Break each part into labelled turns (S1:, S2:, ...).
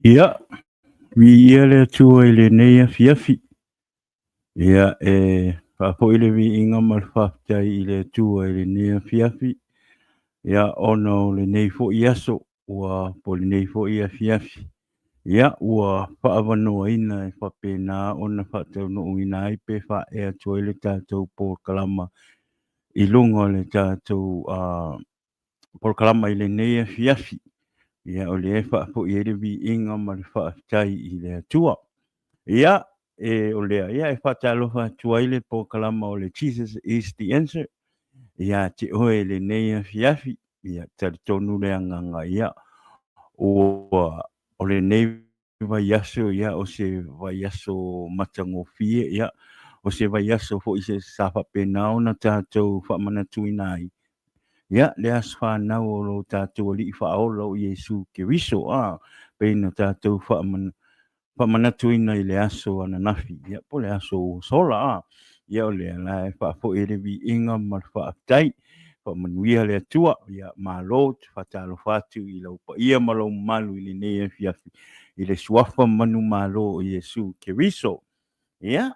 S1: Ia, viia le Atua i lenei afiafi. Ia, e faafoi le viiga ma le faafetai i le Atua i lenei afiafi. Ia, ona o lenei foi aso, ua po o lenei foi afiafi. Ia, ua faaavanoaina e faapena ona faataunuuina ai pe faaea atu ai le tatou polokalama i luga o le tatou polokalama i lenei afiafi. Ia, o lea e faafoi ai le viiga ma le faafetai i le Atua. Ia, e, o lea, ia, e faatalofa atu ai le polokalama o le Jesus is the Answer ia te oe i lenei afiafi. Ia, talitonu le agaga, ia, ua, o lenei vaiaso, ia, o se vaiaso matagofie, ia, o se vaiaso foi se sa faapena ona tatou faamanatuina ai, ia, le aso fanau o lo tatou Alii Faaola o Iesu Keriso, a, pei ona tatou faamanatuina i le aso ananafi, ia, po o le aso ua sola, a, ia, o lea la e faafoi ai le viiga ma le faafetai. Faamanuia le Atua. Ia, malo, ou te faatalofa atu i lau paia ma lou mamalu i lenei afiafi i le suafa manumalo o Iesu Keriso. Ia,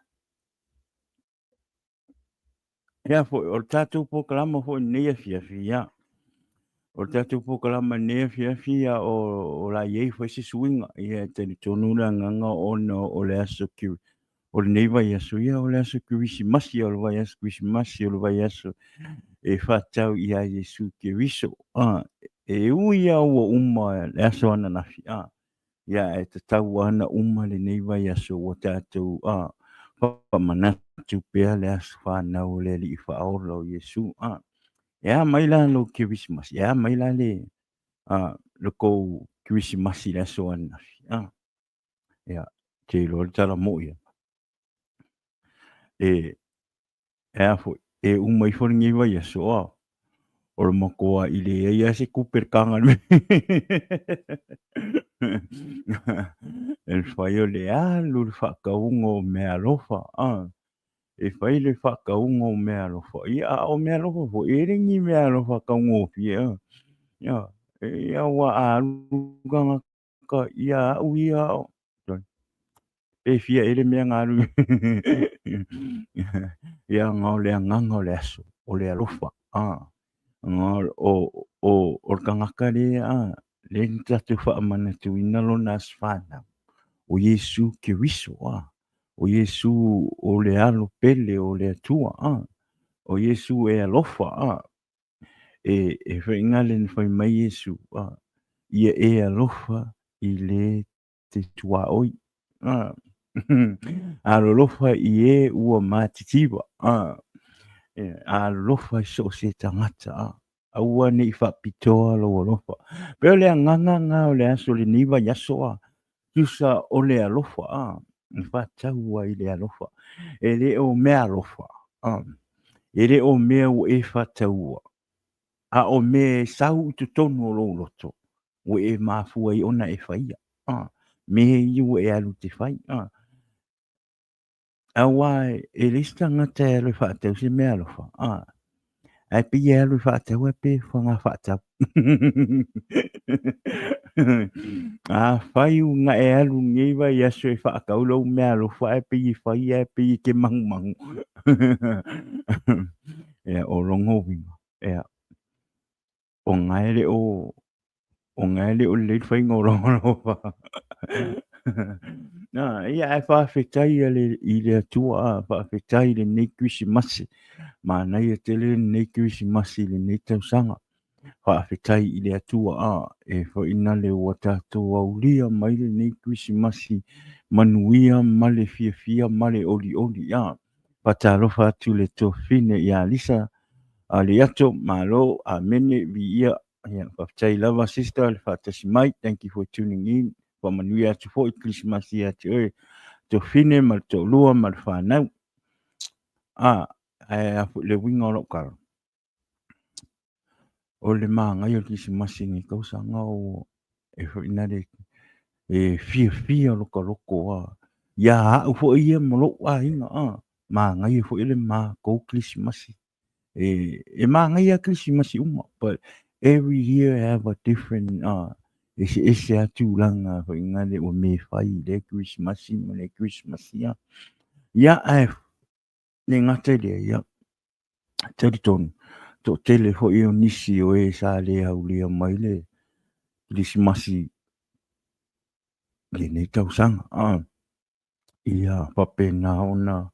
S1: ia foi, o le tatou polokalama foi i lenei afiafi, ia, o le tatou polokalama i lenei afiafi, ia, o la i ai foi se suiga. Ia, e talitonu le agaga ona o le aso o lenei vaiaso, ia o le aso Kerisimasi, o le vaiaso Kerisimasi, o le vaiaso e faatatau ia Iesu Keriso. Ah, e ui lava ua uma le aso ananafi, ah, ia e tatau lava ona uma lenei vaiaso ua tatou ah, faamanatu pea le aso fanau o le Alii Faaola o Iesu. Ah, e a mai la lou Kerisimasi, e a mai la le, ah, le kou Kerisimasi i le aso ananafi. Ah, Ia, te iloa le tala mo'i ia. E, e a foi, e uma ifo lenei vaiaso, a, o le matua i leai lava se tupe i le taga le E fai o le alu i le faatauga o meaalofa, a, e fai le faatauga o meaalofa, ia a o meaalofa foi, e le ni meaalofa taugofie, a, ia, ia aua a alu tagata ka ia au ia o pe fia e le mea na alu ia nga o le agaga o le aso o le alofa a nga o o o le tagata le a le na tatou faamanatuina lona aso fanau o Iesu Keriso a o Iesu o le alo pele o le Atua a o Iesu e alofa a E, e whainga le na whai mai Iesu, a, ia e alofa i le te tuaoi. A, alolofa i e ua matitiwa. A, e, alolofa i so o se tagata. A, aua ne i faapitoa lou alofa. Pei o le agaga lena o le aso lenei vaiaso a, tusa o le alofa a, e faatatau ai i le alofa. E le o meaalofa a, e le o mea ua e faataua, a o mea e sau i totonu o lou loto, ua e mafua ai ona e faia, a, mea ia ua e alu e te fai, a. Aua e leai se tagata e alu e faatau se meaalofa, a, ae pei e alu e faatau ae pei e faga faatau. Afai na e alu i lenei vaiaso e faatau lou meaalofa ae pei e fai ae pei e te magumagu. Ia, o lona uiga, ia, o na e le o, o na e le o lelei le faiga o lou alofa. Na, ia ae faafetai i le Atua, a, faafetai i lenei Kerisimasi. Manaia tele lenei Kerisimasi i lenei tausaga. Faafetai i le Atua, a, e foi na le ua tatou aulia mai lenei Kerisimasi manuia ma le fiafia ma le olioli, a. Faatalofa atu le tuafafine ia Lisa Aliato, malo, amene, viia. Ia, faafetai lava sister le faatasi mai. Thank you for tuning in. Faamanuia atu foi Kerisimasi ia te oe, tuafafine ma le toalua ma le fanau. A, ae a foi le uiga o lau tala. O le manaia o le Kerisimasi i lenei tausaga o e foi na le e fiafia lota loto a ia au foi ia ma lou aiga a manaia foi le matou Kerisimasi e manaia Kerisimasi uma but every year have a different. eseese lava tulaga foi na le ua me fai i lea Kerisimasi ma lea Kerisimasi a. Ia ae le gata i lea, ia talitonu, toatele foi o nisi o e sa le aulia mai le Kerisimasi i lenei tausaga. Ia faapena ona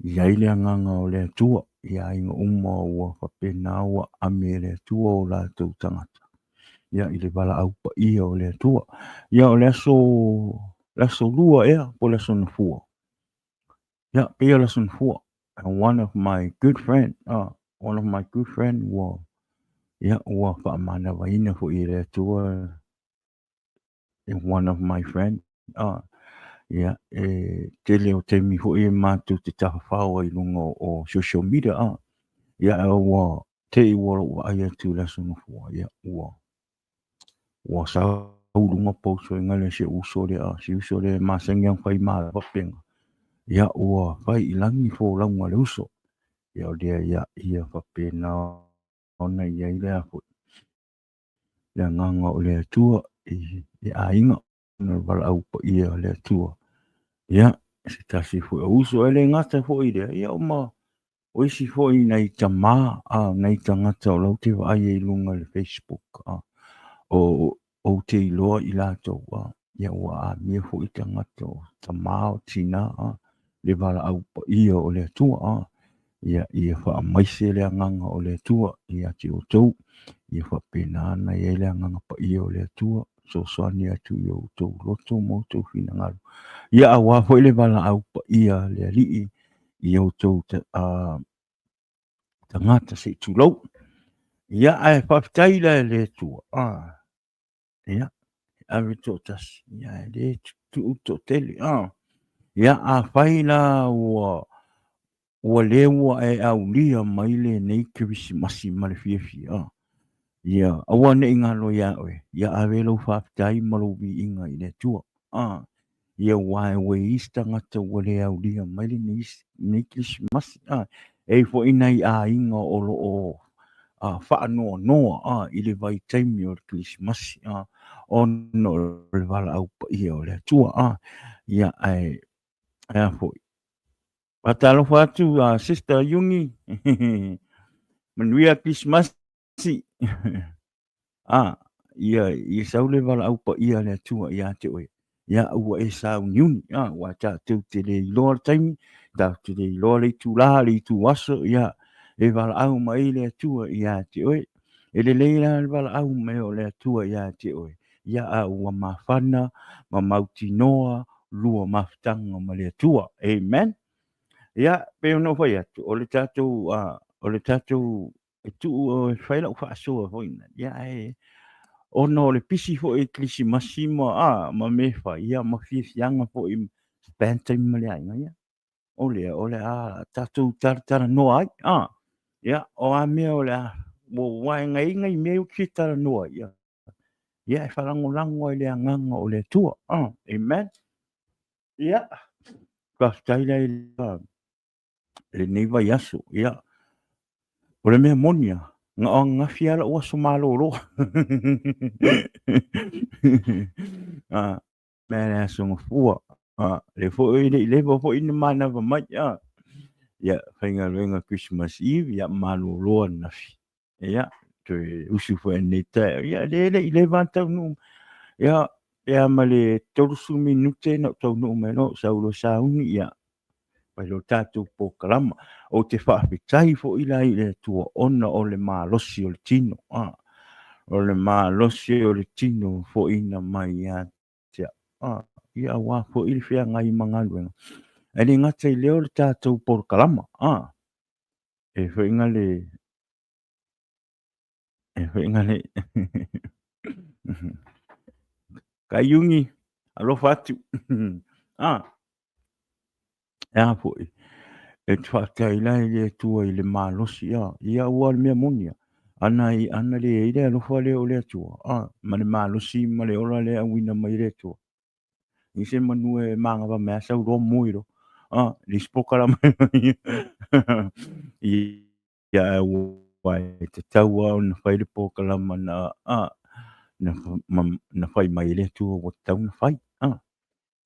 S1: i ai le agaga o le Atua i aiga uma ua faapena ua aami e le Atua o latou tagata, ia i le valaau paia o le Atua. Ia o le aso, le aso lua ea po o le aso Gafua. Ia, pei o le aso Gafua. One of my good friend, one of my good friend ua, ia, ua faamanavaina foi e le Atua one of my friend, ia, e tele o taimi foi e matou te tafafao ai i luga o social media, ia, ua te i ua lou vaai atu i le aso Gafua, ia, ua, ua sau i luga post foi lea si ou uso lea, si uso lea e masani ona fai malo faapena, ia, ua fai i lagi folauga a le uso, ia, o lea, ia, ia faapena ona i ai le a foi, le agaga o le Atua i aiga, ona o le valaau paia o le Atua. Ia, se tasi foi o uso, e le gata foi i lea, ia o ma o isi foi nai tamā, a, nai tagata o la ou te vaai ai i luga i le Facebook, a, o ou te iloa i latou, a, ia ua amia foi tagata o tamā o tinā, a, le valaau paia o le Atua, a, ia, ia faamaise le agaga o le Atua ia te outou, ia faapena ona i ai le agaga paia o le Atua, fesoasoani atu i outou loto ma outou finagalo, ia aua foi le valaau paia a le Alii i outou tagata se i tulou. Ia, ae faafetai la i le Atua, ia, e ave toatasi, ia, e le tuu toatele, Ia, afai la ua ua le ua e aulia mai lenei Kerisimasi ma le fiafia, ia aua ne i galo iā oe, ia ave lou faafetai ma lou viiga i le Atua. Ia aua ua i ai isi tagata ua le aulia mai lenei, lenei Kerisimasi. E i ai foi nai aiga o lo o faanoanoa i le vaitaimi o le Kerisimasi, ona o le valaau paia o le Atua. Ia, ae a foi? Faatalofa atu a Sister Iuni. Manuia Kerisimasi. Ia, ia sau le valaau paia a le Atua ia te oe. Ia, ua e sauniuni, aua tatou te le iloa le taimi, tatou te le iloa le itula, le ituaso, ia, e valaau mai ai le Atua ia te oe. E lelei la le valaau mai o le Atua ia te oe, ia, a ua mafana ma mautinoa lua mafutaga ma le Atua. Amen. Ia, pei ona ou fai atu, o le tatou, o le tatou e tuu e fai lau faasoa foi na, ia ae ona o le pisi foi i Kerisimasi ma, a, ma mea fai, ia ma fiafiaga foi spend taimi ma le aiga, ia o lea o le a tatou talatalanoa ai, a, ia o a mea o le a, ua waenga ai nai mea ou te fia talanoa ai, ia, ia e faalagolago ai i le agaga o le Atua, a, amen. Ia, faafetai la i lenei vaiaso. Ia, o le mea moni lava, na o ananafi lava lou aso malolo. Ah, mea le aso Gafua. Ah, lea foi e le i leva foi ona manava mai. Ah, ia, faigaluega Christmas Eve, ia malolo ananafi. Ia, toe usu foi i lenei taeao. Ia, lea e le i leva lava taunuu. Ia, pe a ma le 30 minute na ou taunuu mai loa, ou sau loa sauni, ia, fai loa le tatou polokalama. Ou te faafetai foi la i le Atua ona o le malosi o le tino, a, o le malosi o le tino foaiina mai ia te au, a, ia aua foi le feagai ma galuega. Ae le gata i lea o le tatou polokalama, a, e foi na le, e foi na le, Kaiuni, alofa atu. A, e a foi, e te faafetai la i le Atua i le malosi, a, ia aua o le mea moni a, ana, ana le i ai le alofa lea o le Atua, a, ma le malosi ma le ola lea e auina mai e le Atua. I se manu e manava mai a sau loa moe loa. A, le isi polokalama ia ae ua e tatau lava ona fai le polokalama na a. na, ma, na fai mai e le Atua ua tatau ona fai.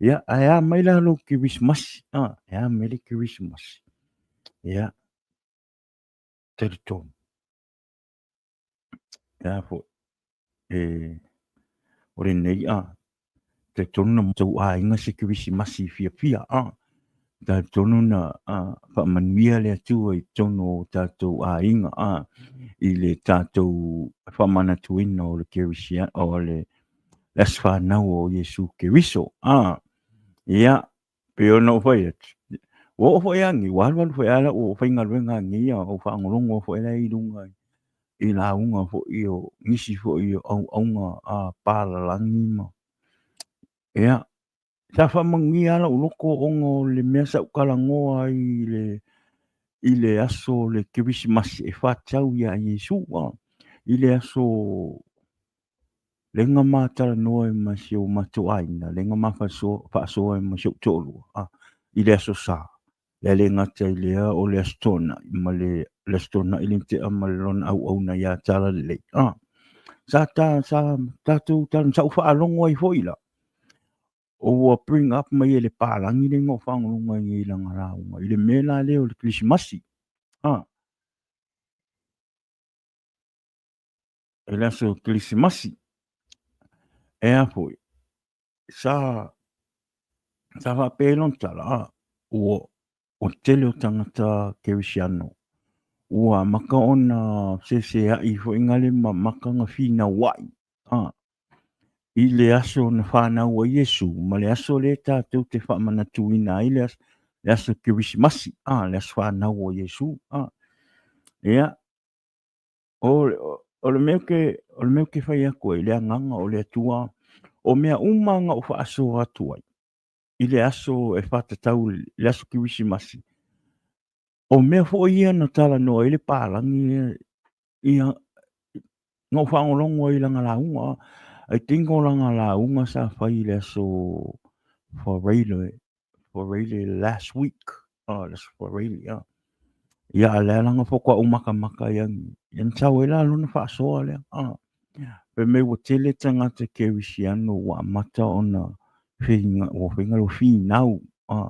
S1: Ia, ae a mai la lou Kerisimasi, e a mai le Kerisimasi. Ia, talitonu. Ia foi, e, o lenei, a, talitonu na matou aiga se Kerisimasi fiafia, a, talitonu na a, faamanuia le Atua i totonu o tatou aiga, a, i le tatou faamanatuina o le Kerisia, o le aso fanau o Iesu Keriso, a, ia, pei ona ou fai atu, ua oo foi lava nei, ua alualu foi lava lau faigaluega nei, a ou faalogologo foi la i luga i lauga foi o nisi foi o auauna a palalagi ma, ia, sa faamanuia lava lou loto ona o le mea sa ou talanoa ai i le aso o le Kerisimasi e faatau ia Iesu, i le aso Lea na ma talanoa ai ma si o matou aiga, lea na ma faasoa ai ma si ou toalua, i le Aso Sa. E le gata i lea o le Aso Toonai ma le Aso Toonai le tea ma le lona auauna ia Talalelei. Sa ta, sa tatou talanoa, sa ou faalogo ai foi la, ua bring up mai e le palagi lea na ou faalogologo ai i lana lauga, i le mea la lea o le Kerisimasi. I le aso Kerisimasi. E a foi, sa, sa faapea ai lona tala, a, ua, o le tele o tagata kerisiano, ua amata ona fesesea'i foi nale ma amata ona finaua'i, a, i le aso na fanau ai Iesu ma le aso lea tatou te faamanatuina ai le aso, le aso Kerisimasi, a, le aso fanau o Iesu, a. Ia, O le mea ke, o le mea ke fai atu ai, le agaga o le Atua, o mea uma na ou faasoa atu ai, i le aso e faatatau le aso Kerisimasi, o mea foi ia na talanoa ai le palagi lea, ia, na ou faalogologo ai i lana lauga. I think o lana lauga sa fai i le aso Faraile, Faraile last week. Oh, le aso Faraile, yeah. Ia, a lea lana faatoa ou makamaka ia, ia na sau ai la lona faasoa lea. Ah. Fai mai ua tele tagata kerisiano ua amata ona feinga, ua feinga ua finau. Ah.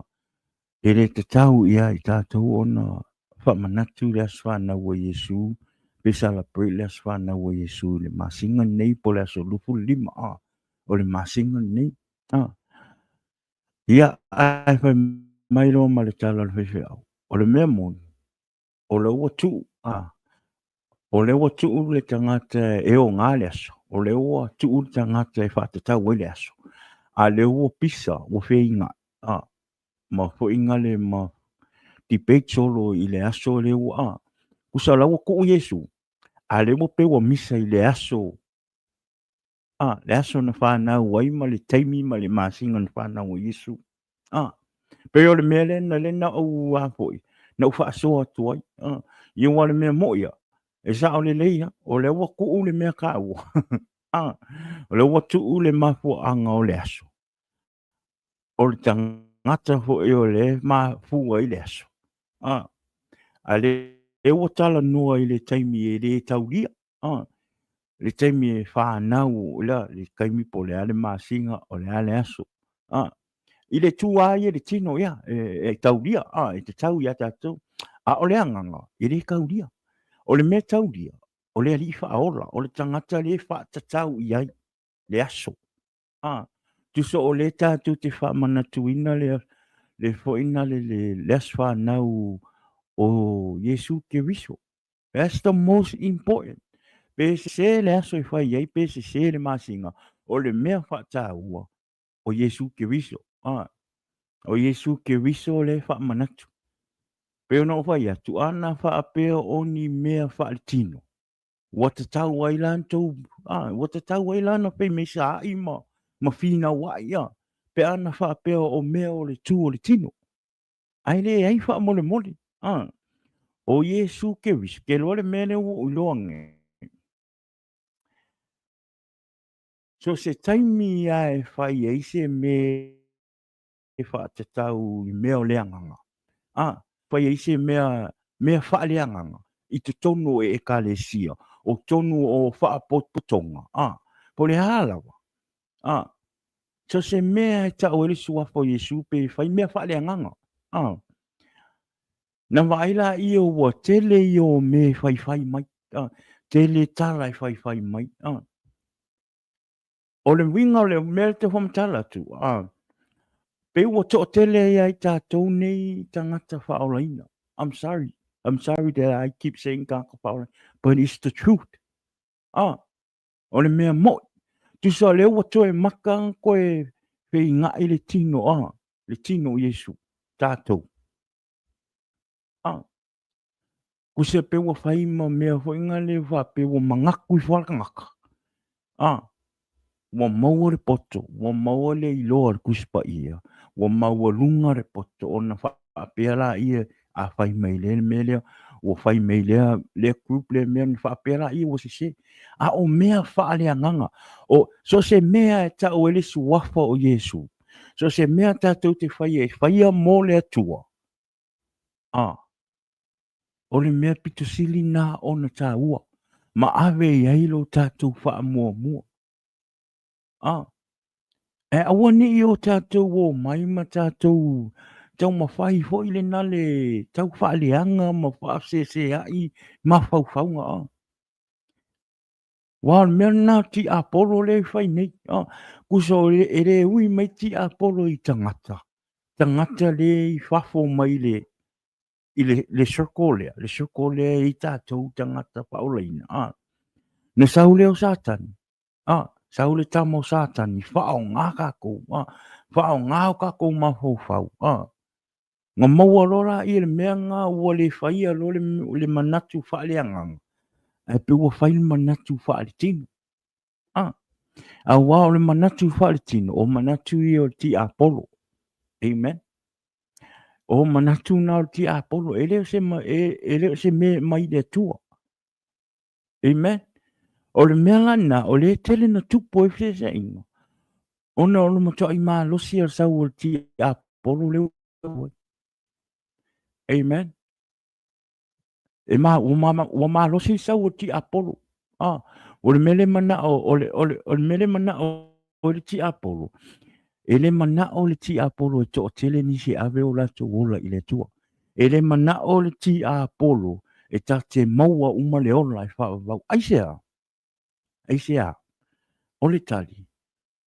S1: E le tatau ia i tatou ona faamanatu le aso fanau o Iesu, pe celebrate le aso fanau o Iesu i le masina lenei po o le aso 25 ah, o le masina lenei. Ah. Ia, ae fai mai loa ma le tala a le faifeau, o le mea moni, o lea ua tuu, a, o lea ua tuu le tagata e oga le aso, o lea ua tuu le tagata e faatatau ai le aso, a lea ua pisa, ua feinga'i, a, ma foi gale ma debate solo i le aso lea ua, a, tusa o la ua tuu Iesu, a lea ua pei ua misa i le aso A, le aso na fanau ai ma le taimi ma le masina na fanau ai Iesu. A, pei o le mea lea na lea na ou a foi, na ou faasoa atu ai. A, ia aua o le mea moi a, e sao lelei lava, o lea ua tuu le mea taua. A, o lea ua tuu le mafuaaga o le aso. O le tagata foi o lea e mafua ai le aso. A, a lea ua talanoa i le taimi e le taulia. A, le taimi e fanau, la, le taimi po o le a le masina, o le a le aso. A, i le tu lava ia i le tino, ia, e taulia, a, e tatau ia tatou. A o le agaga, e le taulia. O le mea taulia, o le Alii Faaola, o le tagata lea e faatatau i ai le aso. A, tusa o lea tatou te faamanatuina le, le foi na le, le, le aso fanau o Iesu Keriso. That's the most important. Pe sese le aso e fai ai, pe sese le masina, o le mea faataua, o Iesu Keriso. A, o Iesu Keriso le faamanatu. Pei ona ou fai atu, ana faapea o ni mea faaletino, ua tatau ai la na tou, a, ua tatau ai la na feimeisaa'i ma, ma finaua'i, a, pe ana faapea o mea o le tū o le tino. Ae leai faamolemole, a, o Iesu Keriso, ke loa le mea lea ua ou iloa nei. So se taimi lava e fai ai se mea e faatatau i mea o le agaga, a, fai ai se mea, mea faaleagaga i totonu o Ekalesia, o totonu o faapotopotoga, a, Po o le a lava, a, so o se mea e tau ai le suafa o Iesu pe fai mea faaleagaga, a, na vaai laia ua tele ia o mea e faifai mai, a, tele tala e faifai mai, a. O le uiga o le mea lea e tau faamatala atu, a, pei ua toatele ai ia i tatou nei tagata faaolaina. I'm sorry. I'm sorry that I keep saying tagata faaolaina, but it's the truth. A, o le mea moi. Tusa o lea ua toe maka koe feiga'i le tino, a, le tino o Iesu, tatou. A, Kusa pe ua fai ma mea foi nga le faapea ua mangaku ifo lava le tagata. A, ua maua le poto, ua maua le iloa o le Tusi Paia, ua maualuga le poto ona faapea laia a fai mai lea le mea lea, ua fai mai lea, lea group lea mea ona faapea laia ua sese. A o mea faaleagaga, o so o se mea e tau ai le suafa o Iesu, so o se mea tatou te faia e faia mo le Atua, A, o le mea pito sili na ona taua ma ave i ai lo tatou faamuamua. A, e aua ne i o tatou omai ma tatou taumafai foi lena le tau faaleaga ma faafesesea'i mafaufauga. A, Aua o le mea lena o le tiapolo lea e fai nei. A, tusa o le, e le ui mai tiapolo i tagata, tagata le i fafo mai le, i le, le circle lea, le circle lea e i tatou tagata faaolaina. A, na sau lea o Satani, a, sau le tama o Satani, faaaoga tatou, a, faaaoga o tatou mafaufau, a, Na maua loa laia le mea lena ua le faia loa le, le manatu faaleagaga, ae pei ua fai le manatu faaletino. Ah, aua o le manatu faaletino, o manatu ia o le tiapolo. Amen. O manatu na o le tiapolo, e le o se, e, e le o se mea e mai le Atua. Amen. O le mea la lena, o lea e tele na tupu ai feseseaiga, ona o le matuai malosi o le sau o le tiapolo lea ua ai. Amen. E ma, ua, ma, ua malosi le sau o le tiapolo. Ah, o le mea le manao, o le, o le, o le mea le manao o le tiapolo, e le manao le tiapolo e toatele nisi e ave o latou ola i le Atua. E le manao le tiapolo e ta te maua uma le ola e faavavau. Aisea? Aisea? O le tali,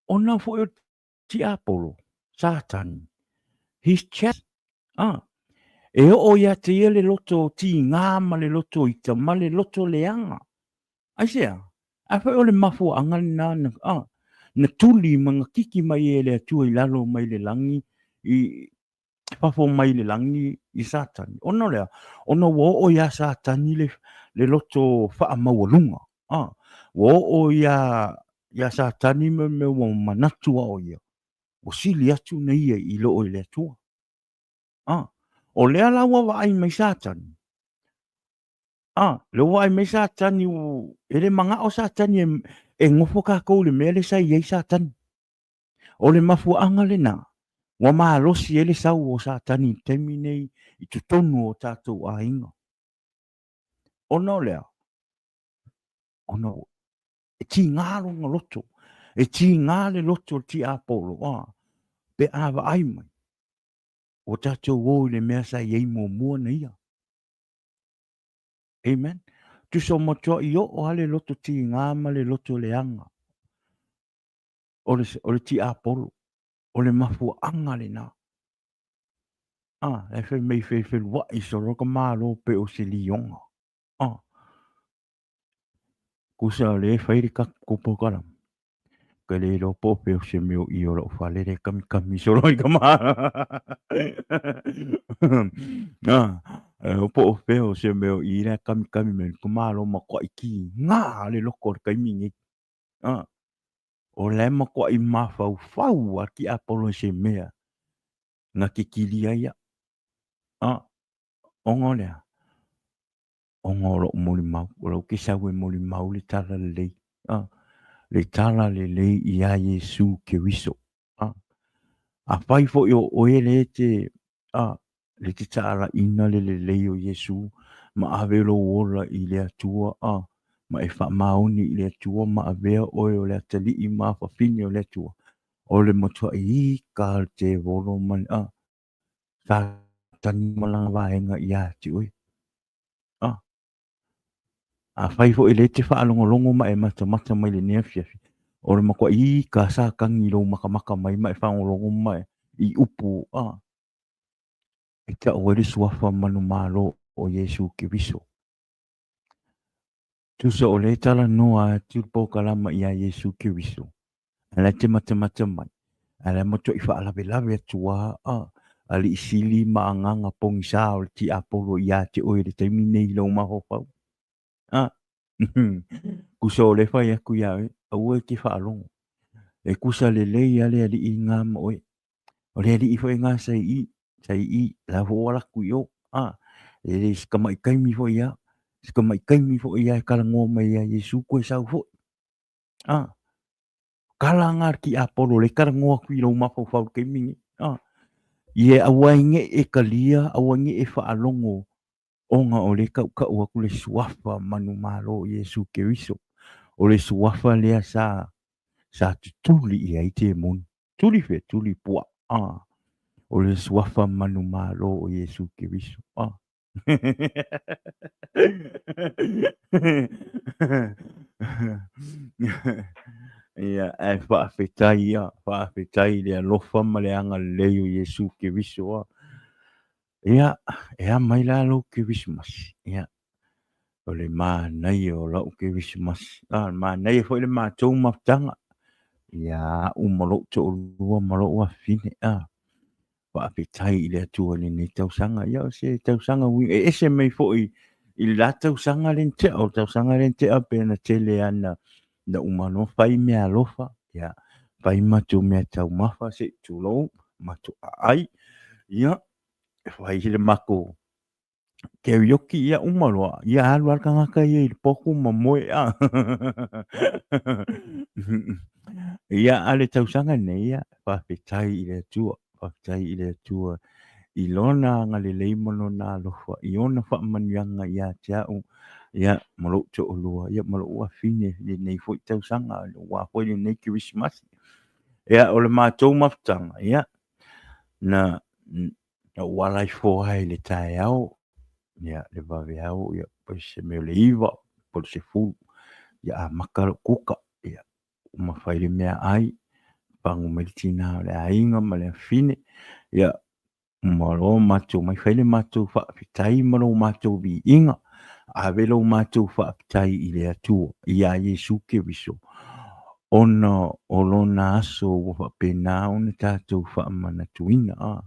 S1: ona foi o le tiapolo, Satani, his chest, ah, e oo ia te ia le loto tigā ma le loto ita ma le loto leaga. Aisea? Afai o le mafuaaga lena na, ah, na tuli ma na kiki mai e le Atua i lalo mai le lagi, i fafo mai le lagi i Satani. Ona o le a? Ona ua oo iā Satani le, le loto faamaualuga. Ah, ua oo iā, iā Satani me mea ua manatu a o ia, ua sili atu na ia i loo i le Atua. Ah, o lea la ua vaai mai Satani, A, lea ua vaai mai Satani, e le manao Satani e, e nofo tatou i le mea lea sa i ai Satani. O le mafuaaga lena, ua malosi ai le sau o Satani i le taimi nei i totonu o tatou aiga. Ona o le a? Ona e tiga lona loto, e tiga le loto o le tiapolo, a, pe a vaai mai, ua tatou o i le mea sa i ai muamua na ia. Amen. Tusa o matuaʻi oo a le loto tigā ma le loto leaga o le, o le tiapolo, o le mafuaaga lena. Ah, e fai mai fefeluaʻi solo ka malo pe o se lioga. Ah, kusa o le fai le tatou polokalame. Ka le iloa po o fea o se mea o i o lou fale lea e kamikami solo ai ka malo. Ah, po o fea o se mea o i lea kamikami mai ka malo matuaʻi kīgā le loko o le taimi nei. Ah, o la e matuaʻi mafaufau a tiapolo i se mea na kikili ai ia. Ah, ona o le a? Ona o lou molimau, o lau ke sau e molimau le tala lelei, a, le tala lelei iā Iesu Keriso. A, afai foi o oe le te, a, le te taalaina le lelei o Iesu ma ave lou ola i le Atua, a, ma e faamaoni i le Atua ma avea oe o le atalii ma afafine o le Atua, o le matuai ika le tevolo ma le Satani ma lana vaega ia te oe. Afai foi o lea e te faalogologo ma e matamata mai lenei afiafi, o le matuai ika Satani i lou matamata mai ma e faalogologo ma e i upu e tau ai le suafa manumalo o Iesu Keriso. Tusa o lea e talanoa atu le polokalama ia Iesu Keriso, a la e te matamata mai, a la e matuai faalavelave atu lava alii sili ma agaga pogisa o le tiapolo ia te oe i le taimi nei i lou mafaufau. Tusa o lea e fai atu ia oe, aua e te faalogo. E tusa lelei lava le alii lena ma oe. O le alii foi lena sa i i, sa i i, la foi ua alu atu i o. E le si tamai taimi foi lava, si tamai taimi foi lava e talanoa mai ia Iesu toe sau foi. Tala na le tiapolo lea e talanoa atu i lou mafaufau i le taimi lenei. Ia aua ai nei e talia, aua nei e faalogo ona o lea e tautau atu le suafa manumalo o Iesu Keriso. O le suafa lea sa sa tutuli i ai temoni. Tuli fea, tuli puaa. O le suafa manumalo o Iesu Keriso. Ia, ae faafetai ia, faafetai i le alofa ma le agalelei o Iesu Keriso. Ia, e a mai la lou Kerisimasi? Ia, o le manaia o lau Kerisimasi. A, manaia foi le matou mafutaga. Ia, au ma lou toalua ma lou afafine. A, faafetai i le Atua i lenei tausaga. Ia, o se tausaga ui, e ese mai foi i le la tausaga lea na tea. O le tausaga lea na tea pe na tele lava na uma loa fai meaalofa, ia, fai matou meataumafa se i tulou, matou aai, ia, fai le matou karaoke, ia uma loa, ia alu lava le tagata ia i le potu ma moe. Ia, a o le tausaga lenei, ia, faafetai i le Atua, faafetai i le Atua i Lona agalelei ma Lona alofa, i Ona faamanuiaga ia te au, ia, ma lou toalua, ia, ma lou afine i lenei foi tausaga, aua foi lenei Kerisimasi. Ia, o le matou mafutaga, ia, na ou alaifoa ai i le taeao, ia, le vaveao, ia, po o se mea o le 9 po o le 10, ia amata lou kuka, ia, uma fai le meaai, pagu mai le tina o le aiga ma le afafine, ia, uma loa matou omai fai le matou faafetai ma lo matou viiga, ave lo matou faafetai i le Atua, ia Iesu Keriso, ona o lona aso ua faapena ona tatou faamanatuina.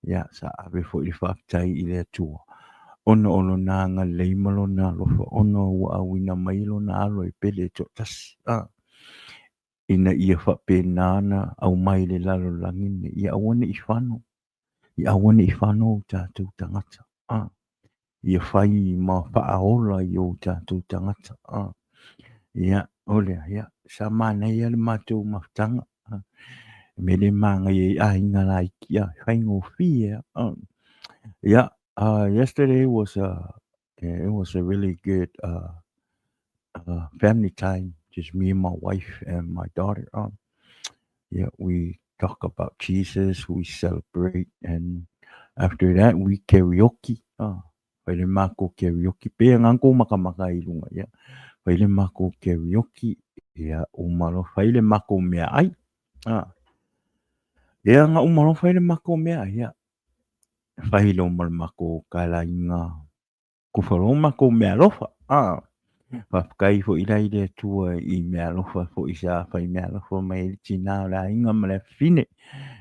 S1: Ia, sa ave foi le faafetai i le Atua, ona o lona agalelei ma lona alofa, ona ua auina mai lona alo e pele e toatasi, ina ia faapena ona aumai i le lalolagi lenei, ia aua ne i fano, ia aua ne i fano o tatou tagata, ia fai ma faaola i o tatou tagata. Ia, o lea, ia, sa manaia le matou mafutaga. E mea le manaia i aiga laiti, e faigofie lava. Yeah, yesterday was a, it was a really good family time, just me and my wife and my daughter. Yeah, we talk about Jesus, we celebrate, and after that we karaoke. Fai le makou karaoke, pei lava kou makamaka i luga, ia. Fai le makou karaoke, ia, uma loa fai le makou meaai. Ia, na uma loa fai le makou meaai, ia. Fai loa ma le makou kalaiga Kufa loa makou meaalofa. Faafetai foi la i le Atua i meaalofa foi sa fai meaalofa mai ai le tina o le aiga ma le afafine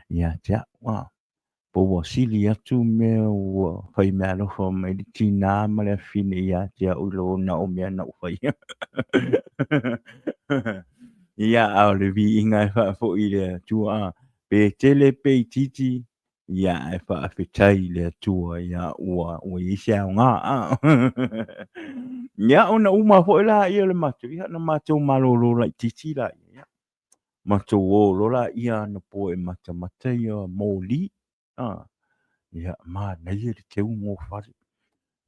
S1: ia te au. Po ua sili atu mea ua fai meaalofa mai le tina ma le afafine ia te au i lo na o mea na ou faia. Ia, a o le viiga e faafoi i le Atua, pe tele pe itiiti, Ia, ae faafetai i le Atua, ia, ua, ua i ai se aoga. Ia, ona uma foi lea o le matou, ia, ona matou malolo laitiiti lea, ia. Matou o loa laia anapo e matamata ia moli, a. Ia, manaia le teu o fale.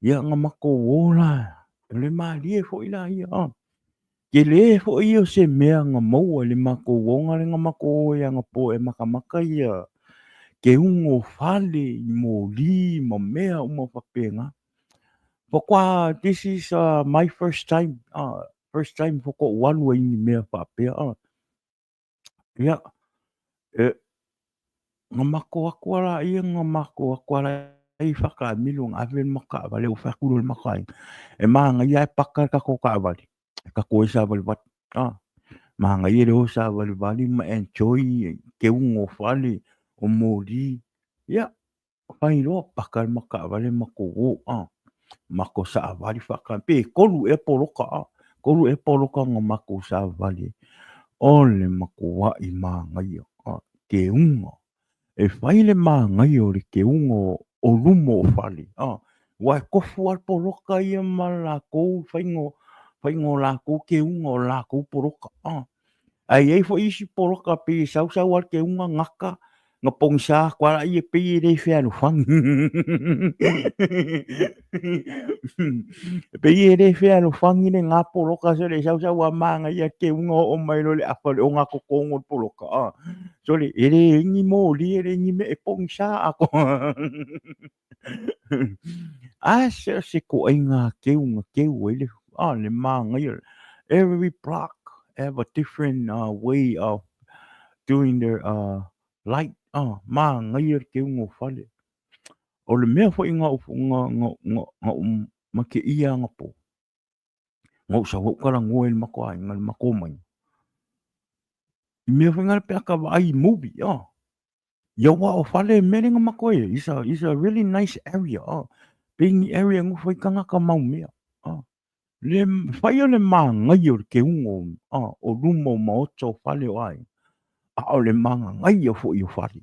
S1: Ia, na matou o la, O le malie foi la ia, a. Tele foi ia o se mea na maua i le matou oga lea na matou o ai anapo e makamaka ia keuga o fale i moli ma mea uma faapena. Faatoa this is my first time, first time faatoa ou alu ai i ni mea faapea. Ia, e, na matou atu a laia, na matou atu a laia i Fakaamilo, na ave le matou taavale, ou fai atu loa i le matou aiga, e manaia ae paka le tatou taavale, e tatou o e savalivali, a, manaia le o savalivali ma enjoy keuga o fale, o moli, ia, Fai loa paka le matou taavale matou o a matou saavali faatali pe tolu ea poloka a tolu ea poloka na matou savavali ai o le matuai manaia a keuga e fai le manaia o le keuga o luma o fale a aua e tofu lava le poloka ia ma latou faiga faiga o latou keuga o latou poloka a. Ae i ai foi isi poloka pei e sau sau lava le keuga gata, na pogisa atu lava laia pei e le fealofani. Pei e le fealofani lena poloka sole e sau sau lava manaia le keuga oo mai loa i le afa o le ogatotonu o le poloka. Sole e leai ni moli e leai ni mea e pogisa atoa. A se o se ituaiga keu na keu ai le, le manaia. Every block have a different way of doing their light. Manaia le keuga o fale. O le mea foi na ou mateia anapo, na ou sau ai ou talanoa i le matou aiga i le matou omaiga, i mea foi na pe a ta vaai i movie. Ia aua o fale mea lea na matou ai, is a, is a really nice area. Pei ni area e nofo ai tagata mau mea. Le fai o le manaia o le keuga o, o luma o maota o fale o aiga, a o le magagaia foi o fale.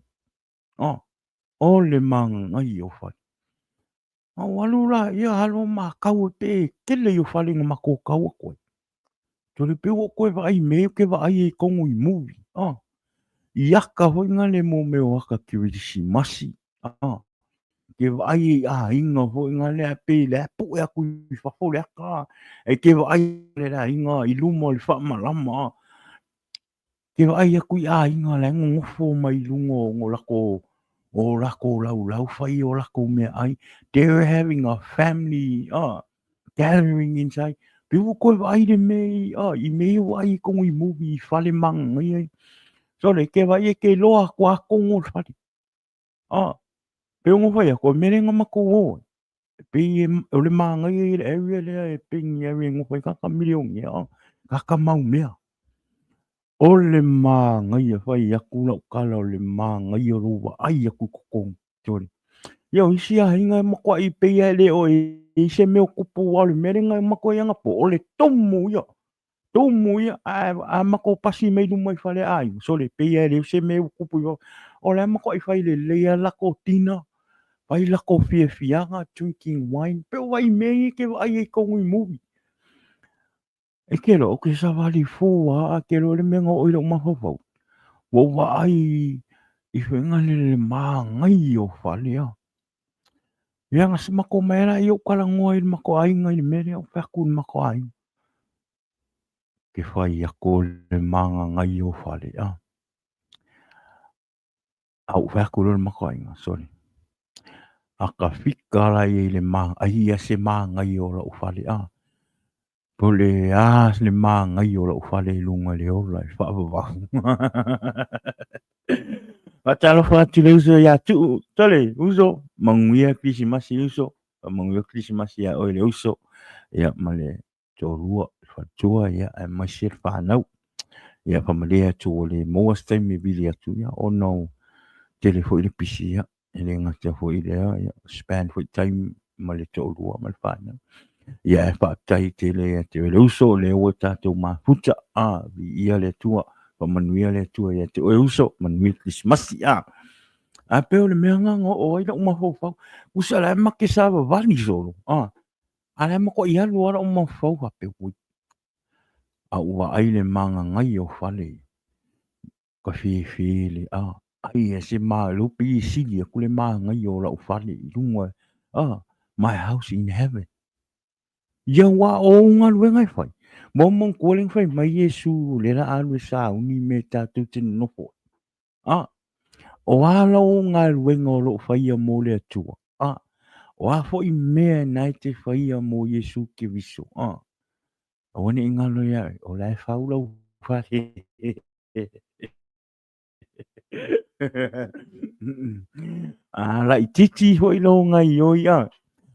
S1: O le magagaia o fale. A ou alu la ia alu matau e pe tele ia o fale na matou tau atu ai. Sole pei ua ou toe vaai i mea ia ou te vaai ai i totonu i movie. I aka foi nale mo mea o aka kerisimasi. Ke vaai ai i aiga foi nale ae pei la e pue atu i fafo le aka. E ke vaai le aiga i luma o le faamalama. Ke vaai atu i aiga la e nonofo mai i luga o lakou o lakou laulau fai o lakou meaai. They're having a family gathering inside. Pei ua toe vaai le mea i, i mea ia ua vaai i totonu i movie i fale magagaia ia. Sole, ke vaai e ke iloa atu lava totonu o le fale. Pei ona fai atu, o le mea lea na matou o ai, pei o le manaia ia o le area lea e pei ni area e nofo ai tagata milionea, tagata mau mea. O le manaia, fai atu lau tala, o le manaia o lou vaai atu i totonu. Sole. Ia o isi aiga e matuai pei lava e le o i ai se mea o tupu aua o le mea lea na matou ai anapo, o le tumu ia. Tumu ia, ae a matou pasi mai luma i fale aiga, sole, pei lava e leai se mea ua tupu i fafo. O la e matuai fai lelei lava latou dinner, fai latou fiafiaga, drinking wine, pei o vaai i mea ia e te vaai ai i totonu i movie. E te iloa, ou te savali fua lava, ae te iloa le mea na oo i lou mafaufau, ua ou vaai i faiga le le manaia o fale a. Ia na matou omai lava lea ou talanoa ai i le matou aiga i le mea lea, ou fai atu i le matou aiga, ke fai atu o le magagaia o fale a. A ou fai atu loa i le matou aiga, sole, a ka fika la ia i le ma, ai ia se manaia o lau fale a. Po o le a le manaia o lau fale i luga i le ola i le faavavau. Faatalofa atu i le uso ia Tuu. Sole, uso, manuia Kerisimasi uso. Faamanuia Kerisimasi ia oe le uso. Ia, ma le toalua, le faletua, ia, aemaise le fanau. Ia, faamalie atu ua le maua se taimi e vili atu, ia, ona o tele foi le pisi, ia, e le gata foi i lea, ia, spend foi time ma le toalua ma le fanau. Ia, ae faafetai tele ia te oe le uso, o lea ua tatou mafuta, a, viia le Atua, faamanuia le Atua ia te oe uso, manuia Kerisimasi, a. Ae pei o le mea lena na oo ai lau mafaufau, tusa la e make savavali solo, a, a la e matuai alu lava lau mafaufau faapea, ui, a ou vaai i le magagaia o fale ia, ka fefe le a ai e se ma lo pei e sili atu le manaia o lau fale i luga a my house in heaven. Ia aua o ou galuega e fai. Mo manatua le na fai mai Iesu o lea la alu e sauni mea tatou te nonofo ai. A, o a lau galuega o lo o faia mo le Atua? A, o a foi mea na e te faia mo Iesu Keriso? A, aua ne i galo ia oe, o la e fau lau fale. A laititi foi lou gaioi a,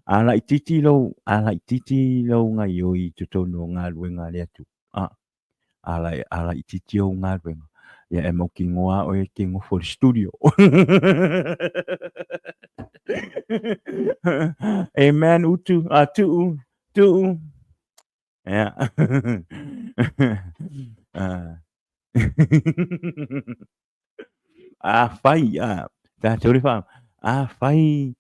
S1: a laititi lou, a laititi lou gaioi i totonu o galuega a le Atua. A, a, la, a laititi ou galuega, ia e mautinoa lava oe e te nofo i le studio. Amen, Utu, a Tuu, Tuu. Ia. A fai, a, tātou le wha, a fai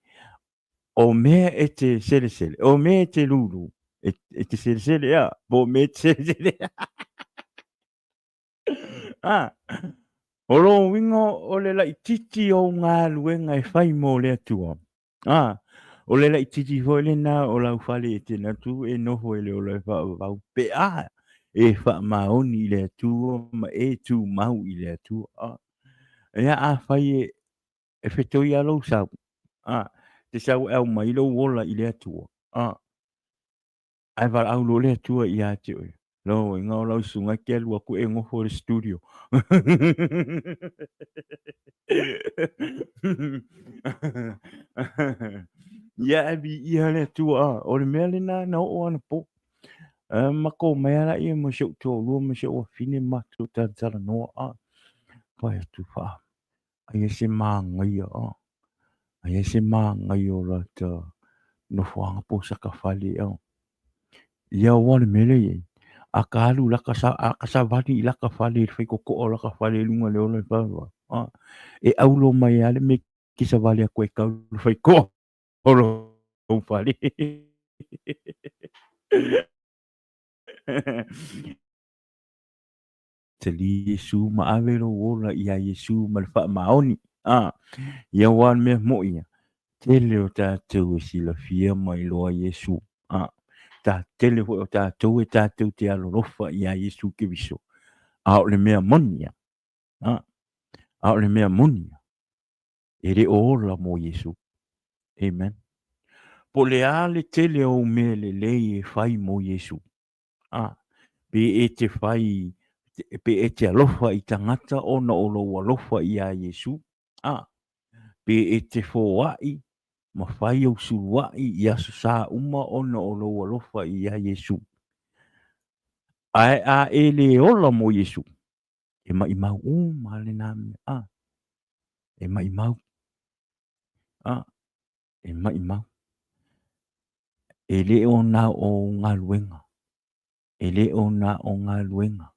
S1: o mea e te selesele, o mea e te lulu, e, e te selesele, a, po o mea e te selesele. A, o lō uiga o le laititi o galuega e fai mo le Atua. A, o le laititi foi lena o lau fale e te natu e noho e le ola e faavavau pe a e faamaoni i le Atua ma e tumau i le Atua. A, ia afai e, e fetoi a lou sau, a, te sau e aumai lou ola i le Atua. A, Ae valaau loa le Atua ia te oe. Lona uiga o lau susuga e te alu atu e nofo i le studio. Ia ae viia le Atua, a, o le mea lena na oo anapo. A, matou omai lava laia ma si ou toalua ma si ou afine matou talatalanoa, a, fai atu, faa, aia se manaia, a, aia se manaia o lata nofoaga po o saka fale, a. Ia aua le mea lea e i ai, a ka alu laka sa, a ka savali i laka fale i le faitotoa o laka fale i luga o le ola e faavavau, a, e aulo mai lava le mea e te savali atu ai e tau i le faitotoa o lou fale. Tali Iesu ma ave lou ola iā Iesu ma le faamaoni. A, ia aua le mea moʻi ia, tele o tatou e silafia ma iloa Iesu. A, ta tele foi o tatou e tatou te alolofa iā Iesu Keriso. A o le mea moni ia, a, a o le mea moni ia, e le o ola mo Iesu. Amen. Po o le a le tele o ou mea lelei e fai mo Iesu, A, pe e te whai, pe e te alofa i tangata ona o lou alofa iā Iesu. A, pe e te foaʻi ma fai ou suluaʻi i aso sa uma ona o lou alofa iā Iesu. Ae a e lē ola mo Iesu, e maʻimau uma lena mea. A, e maʻimau. A, e maʻimau. E le o na o galuega. E le o na o galuega.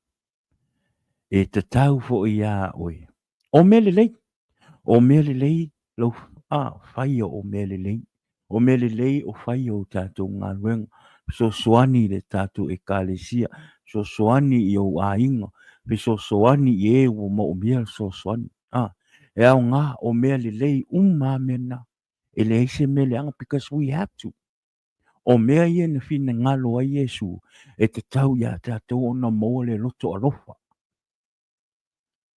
S1: E tatau foi iā oe. O mea lelei. O mea lelei lau a faia o mea lelei. O mea lelei o faia o tatou galuega. Fesoasoani i le tatou Ekalesia. Fesoasoani i ou aiga. Fesoasoani i e ua maomia le fesoasoani. A, e aoga o mea lelei uma a mea na. E leai se mea leaga because we have to. O mea ia na finagalo ai Iesu e tatau iā tatou ona maua le loto alofa.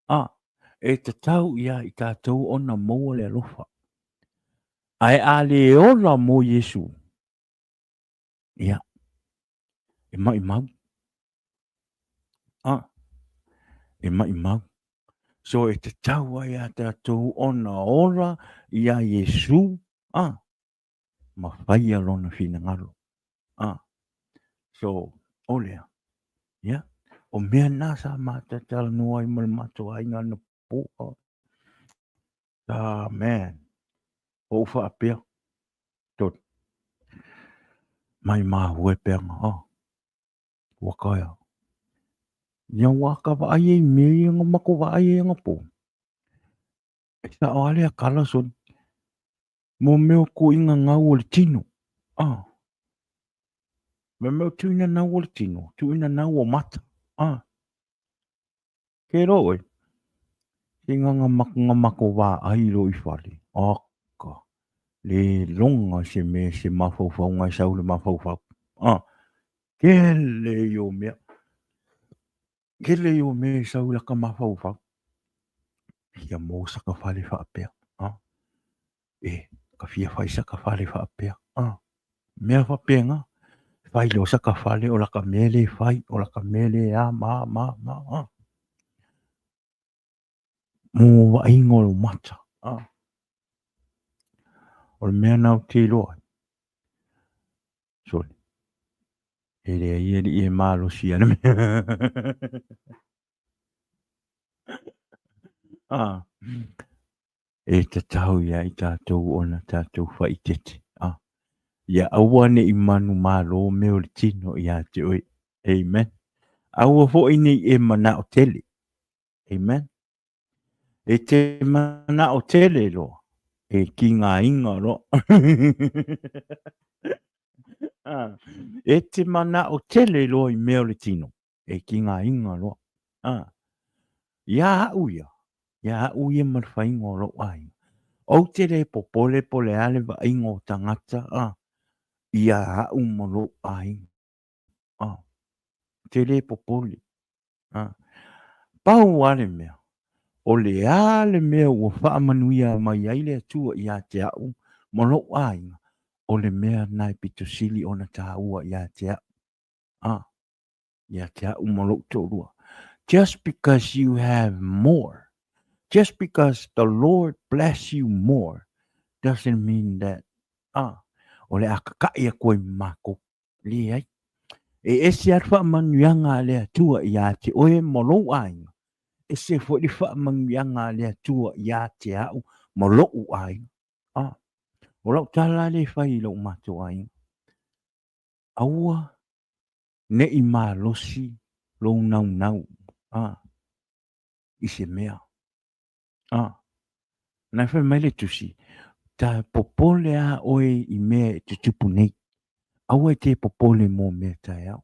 S1: A, e tatau iā i tatou ona maua le alofa. Ae a le ola mo Iesu, ia, e maʻimau. A, e maʻimau. So e tatau ai iā tatou ona ola iā Iesu, a, ma faia lona finagalo. A, so, o lea, ia, o mea na sa matou talanoa ai ma le matou aiga anapo. Ah, man, ou faapea, tonu, mai māhue peanga, ah. Ua kaea. Ia ua ka vaai ai mea ia nga mako vaai ai nga po. E sao ale a kala son. Mo mea ko inga ngau o le tino. Ah. Me mea tuina nau o le tino, tuina nau o mata. Ah. Ke ro oe. Ke nga nga mako nga mako vaai lo i fale. Aka. Le longa se me se mafaufau ngai sau le mafaufau. Ah. Tele ia o mea. Tele ia o mea e sau i laka mafaufau. Fia maua saka fale faapea. Ah. E, ka fia fai saka fale faapea. Ah. Mea faapena. Fai loa saka fale o laka mea lea e fai, o laka mea lea a ma a ma ma a. Mo vaaiga o lou mata. Ah. O le mea na ou te iloa ai. Sorry. E leai e alii e malosi a le mea. Ah. E tatau ia i tatou ona tatou faaeteete. Ah. Ia aua ne i manumalo mea o le tino ia te oe. Amen. Aua foi ne i e manao tele. Amen. E te manao tele loa, e kigaina loa. Ah. E te manao tele loa i mea o le tino, e kigaina loa. Ah. Ia a'u ia, ia a'u ia ma le faiga o lou aiga. Ou te le popole po o le a le vaaiga o tagata a, ia a'u ma lou aiga. A, ou te le popole. A, pau lava le mea, o le a le mea ua faamanuia mai ai le Atua ia te a'u ma lou aiga, o le mea lena e pito sili ona taua ia te a'u. A, ia te a'u ma lou toalua. Just because you have more, just because the Lord bless you more, doesn't mean that, ah, o le a kaka'i aku ai ma makou. Leai. E ese lava le faamanuiaga a le Atua ia te oe ma lou aiga, ese foi le faamanuiaga a le Atua ia te a'u ma lo'u aiga. Ah, o lau tala lea e fai i lou matou aiga. Aua ne i malosi lou naunau a i se mea. A, na e fai mai le tusi, ta popole a oe i mea e tutupu nei. Aua e te popole mo mea taeao.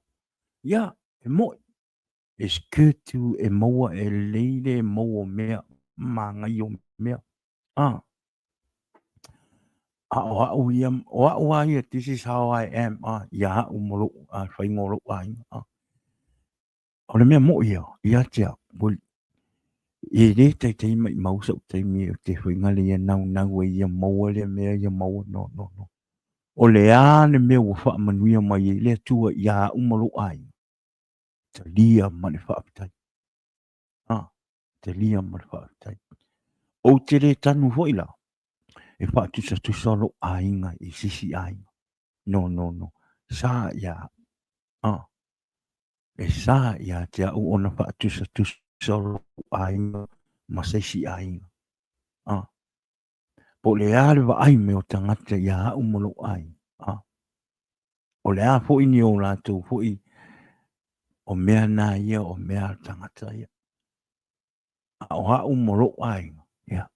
S1: Ia, e mo'i. It's good to e maua e lelei le maua o mea, māngai o mea. A, a o a'u ia, o a'u a ia, this is how I am, a, ia a'u ma lou, a, faiga o lou aiga, a. O le mea mo'i ia, ia te a'u, well, e le taitai maimau sa'u taimi ou te fuaingale ia naunau ai ia maua lea mea ia maua, no, no, no. O le a le mea ua faamanuia mai ai le Atua ia a'u ma lou aiga, talia ma le faafetai. A, talia ma le faafetai. Ou te le tanu foi la, e faatusatusa lou aiga i se isi aiga. No, no, no. Sa ia au. A, e sa ia te au ona faatusatusa lou aiga ma se isi aiga. A, po o le a le vaai mai o tagata ia au ma lou aiga. A, o le a foi ni o latou foi o mea na ia o mea a le tagata ia. A o a'u ma lou aiga, ia,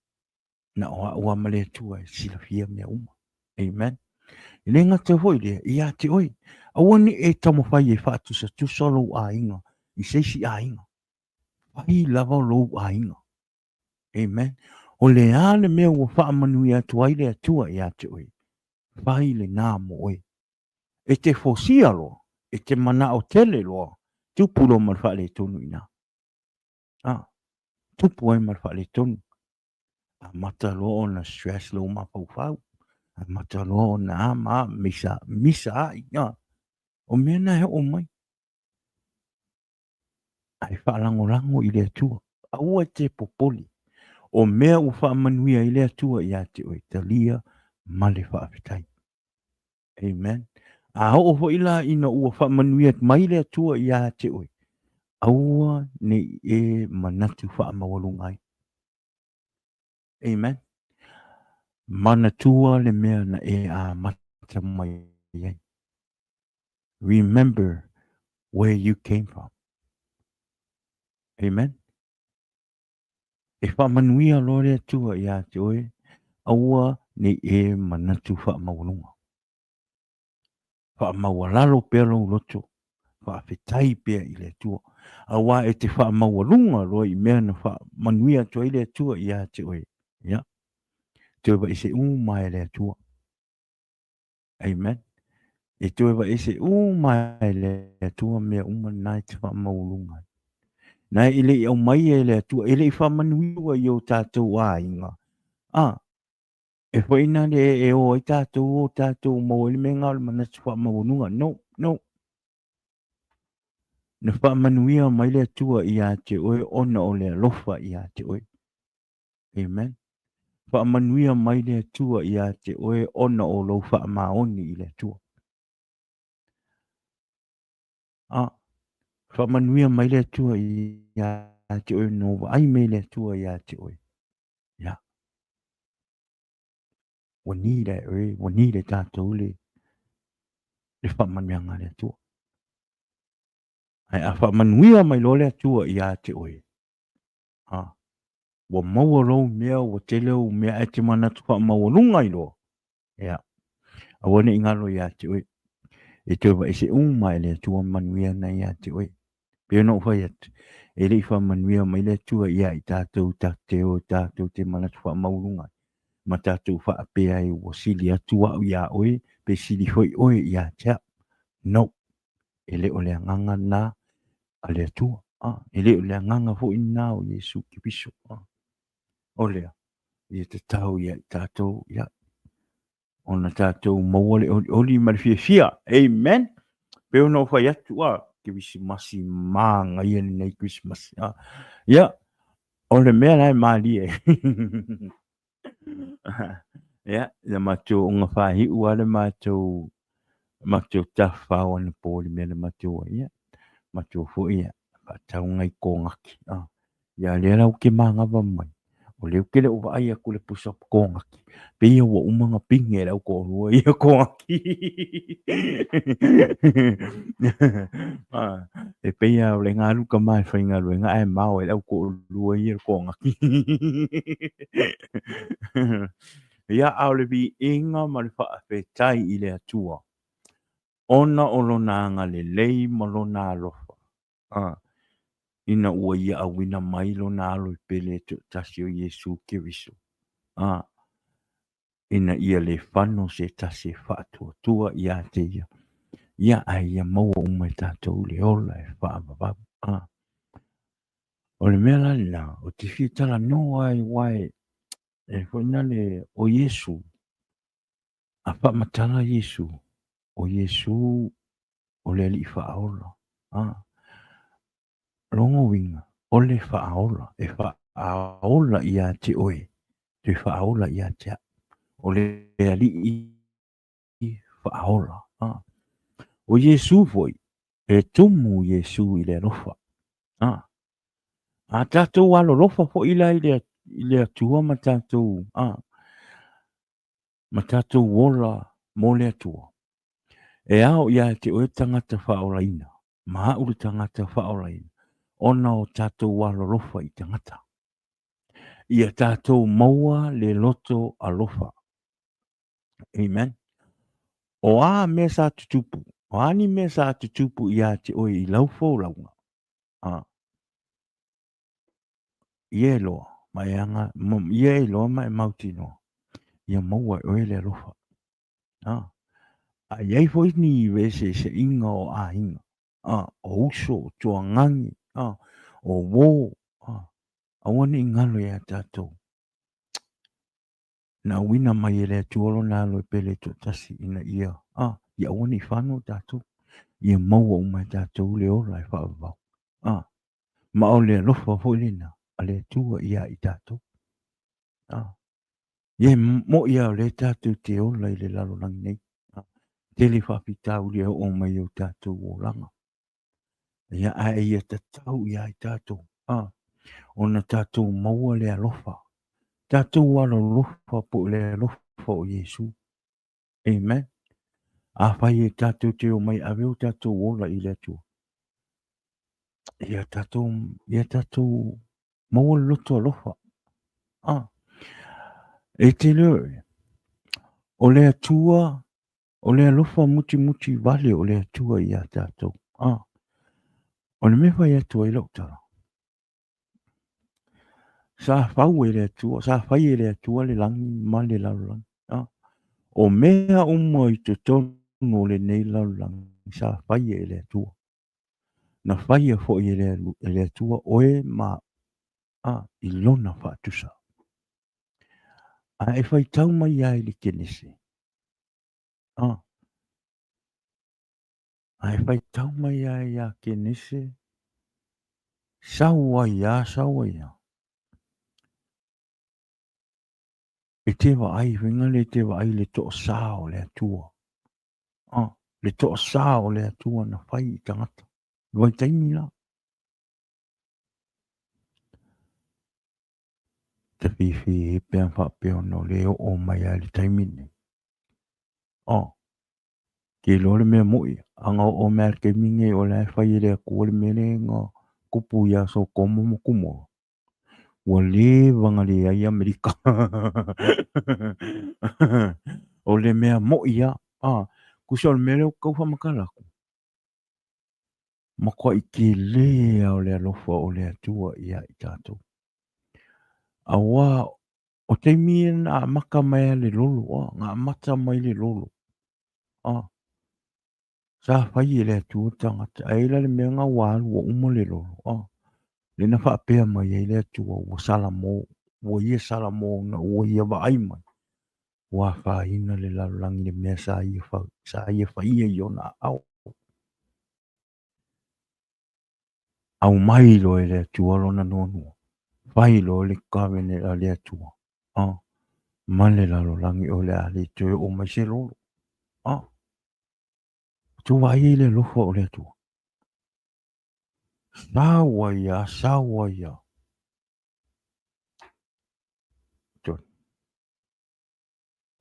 S1: na o a'u lava ma le Atua e silafia mea uma. Amen. E le gata foi lea, ia te oe, aua ne i e taumafai e faatusatusa lou aiga i se isi aiga. Fai lava lou aiga. Amen. O le a le mea ua faamanuia atu ai le Atua ia te oe, fai lena mo oe. E te fosia loa, e te manao tele loa, tupu loa ma le faaletonu i ina. Ah, tupu ai ma le faaletonu. Amata loa ona stress lou mafaufau. Amata loa ona a ma a, misa, misa ai. Ah, o mea na e oo mai. Ae faalagolago i le Atua. Aua e te popole. O mea ua faamanuia ai le Atua ia te oe, talia ma le faafetai. Amen. A oo foi la ina ua faamanuia mai le Atua ia te oe, aua ne i e manatu faamaualuga ai. Amen. Manatua le mea na e amata mai ai. Remember where you came from. Amen. E faamanuia loa le Atua ia te oe, aua ne i e manatu faamaualuga. Faamaualalo pea lou loto, faafetai pea i le Atua, auā e te faamaualuga loa i mea na faamanuia atu ai le Atua ia te oe. Ia, toe vaise uma e le Atua. Amen. E toe vaese uma e le Atua mea uma na e te faamaualuga ai. Na e le i aumaia e le Atua, e le i faamanuia i o tatou aiga. A, e foi na le e o ai tatou o tatou maua ai le mea lena o le manatu faamaualuga. No, no. Na faamanuia mai le Atua ia te oe ona o le alofa ia te oe. Amen. Faamanuia mai le Atua ia te oe ona o lou faamaoni i le Atua. A, faamanuia mai le Atua ia te oe no vaai mai le Atua ia te oe. Ia. Ua ni le oe, ua ni le tatou le le faamanuiaga a le Atua. Ae a faamanuia mai loa le Atua ia te oe, a, ua maua lou mea, ua tele ou mea, ae te manatu faamaualuga ai loa, ia, aua ne i galo ia te oe, e toe vaese uma e le Atua manuia na ia te oe. Pei ona ou fai atu, e le i faamanuia mai le Atua ia i tatou tatou te o tatou te manatu faamaualuga ai, ma tatou faapea ai ua sili atu au iā oe, pe sili foi oe ia te au. No. E le o le agaga lena a le Atua. A, e le o le agaga foi lena o Iesu Keriso. A, o lea, ia tatau ia i tatou, ia, ona tatou maua le olioli ma le fiafia. Amen. Pei ona ou fai atu, a, Kerisimasi manaia lenei Kerisimasi. A, ia, o le mea la e malie. Ia, na matou ogafaaiu lava le matou matou tafafao anapo i le mea na matou ai, ia, matou foi ia, faatau nai konaki. Ah, ia lea la ou te manava mai, o lea ou te le o vaai atu i le pusa konaki, pei ua uma ona pine e le au toalua ia konaki. Ah, e pei lava o le galu tama e faigaluega ae mao e le au toalua ia le konaki. Ia, a o le viiga ma le faafetai i le Atua, ona o Lona agalelei ma Lona alofa, a, ina ua Ia auina mai Lona Alo i pele e toatasi o Iesu Keriso, a, ina ia le fano se tasi e faatuatua ia te Ia, ia, ae ia maua uma e tatou le ola e faavavau. A, o le mea la lena, ou te fia talanoa ai, aua e, e foi na le, o Iesu, a faamatala Iesu, o Iesu o le Alii Faaola. A, lona uiga, o le Faaola, e faaola ia te oe, toe faaola ia te au. O le Alii Faaola. A, o Iesu foi, e tumu Iesu i le alofa. A, a tatou alolofa foi la i le, i le Atua ma tatou, a, ma tatou ola mo le Atua. E ao ia te oe tagata faaolaina, ma au le tagata faaolaina, ona o tatou alolofa i tagata. Ia tatou maua le loto alofa. Amen. O a mea sa tutupu, o a ni mea sa tutupu ia te oe i lau folauga, a, ia e loa, ma e aga, ia e loa ma e mautinoa, ia maua e oe le alofa. A, a i ai foi ni veeseeseaiga o aiga, a, o uso, o tuagani, a, o uō, a, aua ne i galo iā tatou. Na auina mai e le Atua lona alo e pele toatasi ina ia, a, ia aua ne i fano tatou, ia maua uma e tatou le ola e faavavau. A, ma o le alofa foi lena a le Atua ia i tatou. A, ia e mo'i lava o lea tatou te ola i le lalolagi nei. A, tele faafitauli e oo mai i o tatou olaga. Ia, ae ia tatau ia i tatou, a, ona tatou maua le alofa, tatou alolofa po o le alofa o Iesu. Amen. Afai e tatou te omai ave o tatou ola i le Atua, ia tatou, ia tatou maua le loto alofa. A, e te leo, o le Atua O le alofa mutimuti vale o le Atua iā tatou. A, o le mea fai atu ai lau tala, sa fau e le Atua, sa fai e le Atua le lagi ma le lalolagi. A, o mea uma i totonu totonu o lenei lalolagi sa faia e le Atua. Na faia foi e le Atua oe ma a i lona faatusa. A e faitau mai ai i le Kenese, a, a e faitau mai ai ia Kenese, sau ai a, sau ai a. E te vaai, faiga le te vaai i le toasā o le Atua. A, le toasā o le Atua na fai i tagata. I vaitaimi la. Te fifi pe a faapea ona o le oo mai lava i le taimi lenei. Oh, ke iloa le mea moʻi, a na oo mai lava i le taimi lenei o la e fai e le Atua le mea lea na tupu iā Sotomo ma Kumora. Ua leva na leai Amerika. O le mea moʻi lava. Ah, tusa o le mea lea ou te tau faamatala atu, matuai tele lava o le alofa o le Atua ia i tatou. Aua o taimi ia na amata mai lava le lolo, ah, na amata mai le lolo. Ah, sa fai e le Atua tagata, ae i ai la le mea na ua alu ua uma le lolo, ah, lea na faapea mai ai le Atua ua salamo, ua ia salamo ona ua ia vaai mai, ua afaina le lalolagi i le mea sa ia, sa ia faia i ona aao. Aumai loa e le Atua lona nuanua, fai loa le covenant a le Atua, ah, ma le lalolagi o le a le toe oo mai se lolo. Ah, tou vaai ai i le alofa o le Atua. Sau ai a, sau ai a.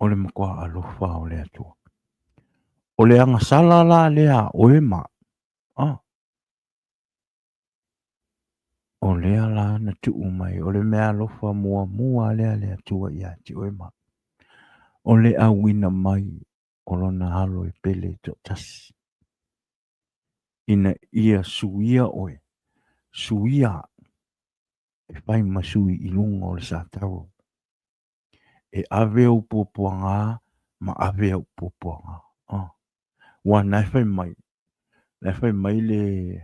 S1: O le matua alofa o le Atua. O le agasala la lea a oe ma a. O lea la na tuu mai, o le mea alofa muamua lea a le Atua ia te oe ma au. O le auina mai o lona alo e pele toatasi, ina ia suia oe, suia au, e fai ma sui i luga o le sataro. E ave ou puapuaga ma ave au puapuaga. Ah. Ua na e fai mai, na e fai mai le,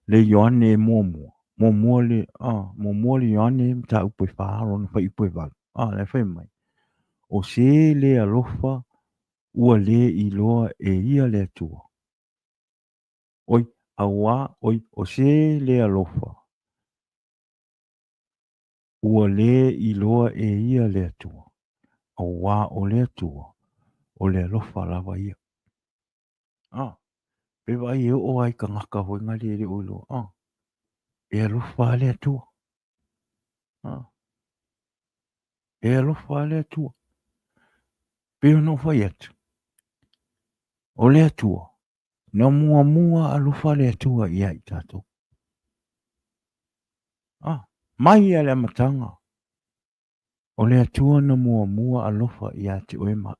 S1: le Ioane e muamua, muamua le, ah, muamua le Ioane mataupu e whā, lona whaiupu e valu. Ah, na e fai mai, o se le alofa ua le iloa e ia le Atua. Oi, auā, oi, o se le alofa Ua lē iloa e ia le Atua, auā o le Atua, o le alofa lava ia. A, pe vaai e oo lava i tagata foi na le le o iloa, a, e alofa lava le Atua. A, e alofa lava le Atua. Pei ona ou fai atu, o le Atua, na muamua alofa le Atua ia i tatou. Ah, mai lava i le amataga, o le Atua na muamua alofa ia te oe ma au.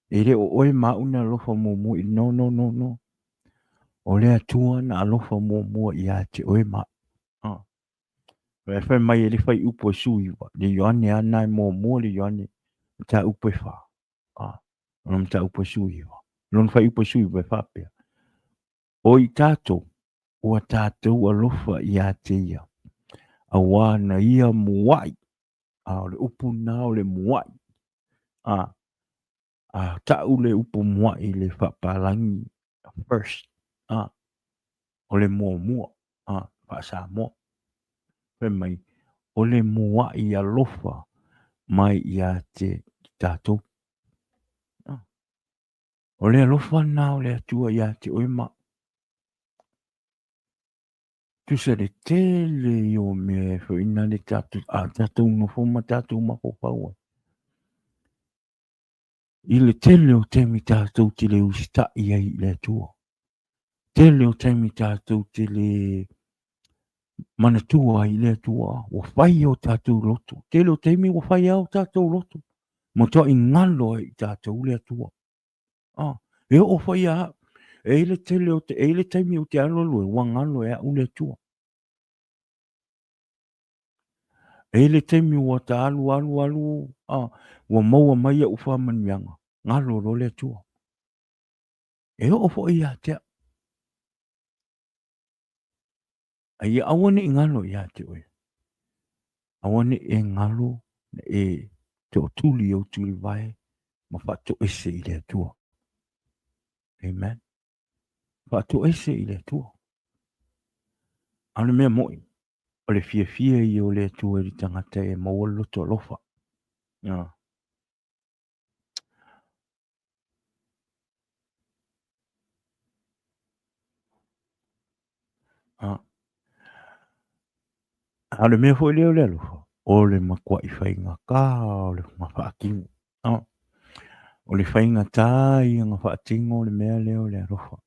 S1: E le o oe ma au na alofa muamua i, no, no, no, no. O le Atua na alofa muamua ia te oe ma au. Ah. E fai mai e le fuaiupu e 19, le Ioane lava na e muamua le Ioane mataupu e 4. Ah, lona mataupu e 19. Lona fuaiupu e 19 e faapea. O i tatou, ua tatou alofa ia te ia, auā na ia muaʻi, a o le upu lena o le muaʻi, a, a taʻu le upu muaʻi i le faapalagi first, a, o le muamua, a, faa-Samoa. Fai mai, o le muaʻi alofa mai ia te tatou. A. O le alofa lena o le Atua ia te oe ma au. Tusa le tele ia o mea e foi na le tatou, a tatou nofo ma tatou mafaufau ai. I le tele o taimi tatou te le usitai ai i le Atua. Tele o taimi tatou te le manatua ai i le Atua, ua fai o tatou loto. Tele o taimi ua fai lava o tatou loto. Matuai galo ai i tatou le Atua. Ah, e oo foi ia au. E i ai le tele o te, e i ai le taimi ou te alualu ai, ua galo e au le Atua. E i ai le taimi ua ta alu alu alu, ah, ua maua mai au faamanuiaga, galo loa le Atua. E oo foi ia te au. A ia aua ne i galo ia te oe. Aua ne i e galo na e tootuli i ou tulivae ma faatoese i le Atua. Amen. Faatoese i le Atua. A o le mea moni, o le fiafia ia o le Atua i le tagata e maua le loto alofa. Ah. A o le mea foi lea o le alofa, o le matuai faigata o le faatino. O le faigata ia na faatino le mea lea o le alofa.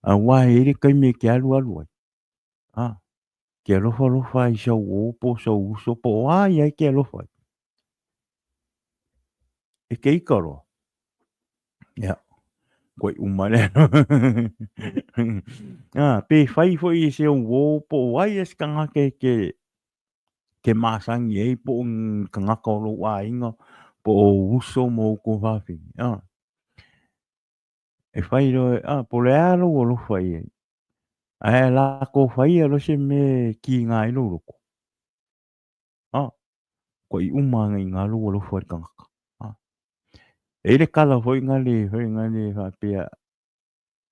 S1: Aua e i ai le taimi e te alualu ai, e te alofa alofa i sau uo po o sau uso po o a ia e te alofa ai. E te ita loa, ia, koe uma lea. Ah, pe fai foi e se uo po o ai e se tagata e te te masani ai po o ni tagata o lou aiga po o uso ma outou fafine. Ah, e fai loa, ah, po o le a lou alofa i ai. Ae latou faia loa se mea e kiga ai lou loto. Ah, koʻi uma ana i nā lou alofa i le tagata. Ah. E i le kala foi na le, foi na le faapea,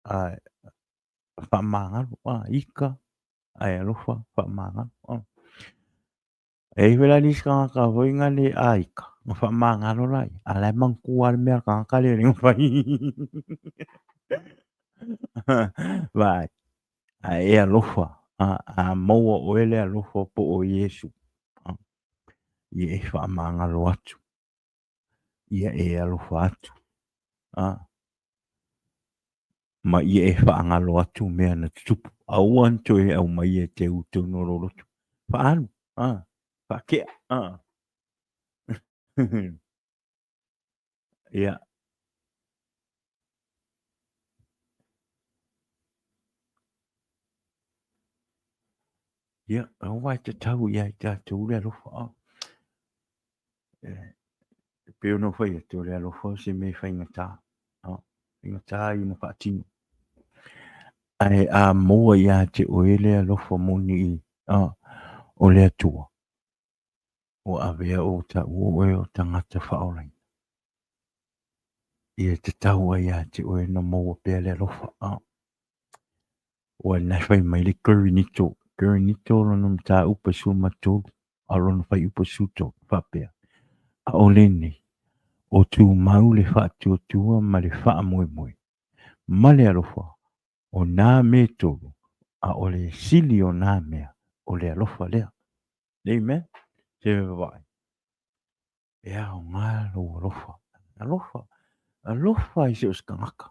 S1: a, faamagalo, ah, ika, ae alofa, faamagalo. Ah. E i foi la nisi tagata foi na le a ika, na faamagalo la ia, a la e manatua le mea a le tagata lea le na fai. Vaai, ae e alofa, a maua oe le alofa po o Iesu, ia e faamagalo atu, ia e alofa atu, ma ia e faagalo atu mea na tutupu. Aua ne toe aumaia e te u tonu o lou loto. Faaalu, faatea, Ia. Ia, aua e tatau ia i tatou le alofa. E, pei ona ou fai atu, o le alofa o se mea e faigata. Faigata ia ona faatino. Ae a maua ia te oe le alofa moni i, o le Atua, Ua avea ou taua oe o tagata faaolaina. Ia tatau ai ia te oe na maua pea le alofa. Ua lena e fai mai le Korinito, Korinito lona mataupu e 13, a o lona fuaiupu e 13, faapea, A o lenei, o tumau le faatuatua ma le faamoemoe, ma le alofa, o nā mea e tolu, a o le sili o nā mea, o le alofa lea. Amen. Se vaai. E aoga lou alofa. Alofa. Alofa i so o se tagata.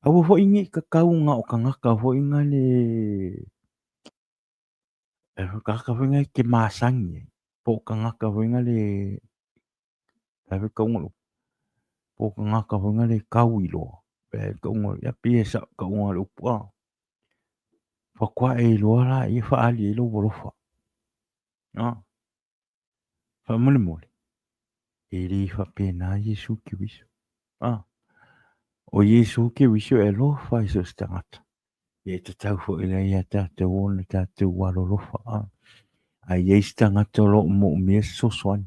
S1: Aua foi ne i kakau na o tagata foi na le e tagata foi na e te masani ai. Po o tagata foi na le e kauga le po o tagata foi na le kau iloa. E kauga ia pei e sa kauga le upu a. Faatoa e iloa laia faaali ai lou alofa. Faamolemole, e le faapena Iesu Keriso. O Iesu Keriso e alofa i so o se tagata. Ia e tatau foi lea ia tatou ona tatou alolofa. A i ai se tagata o lo o moomia se fesoasoani,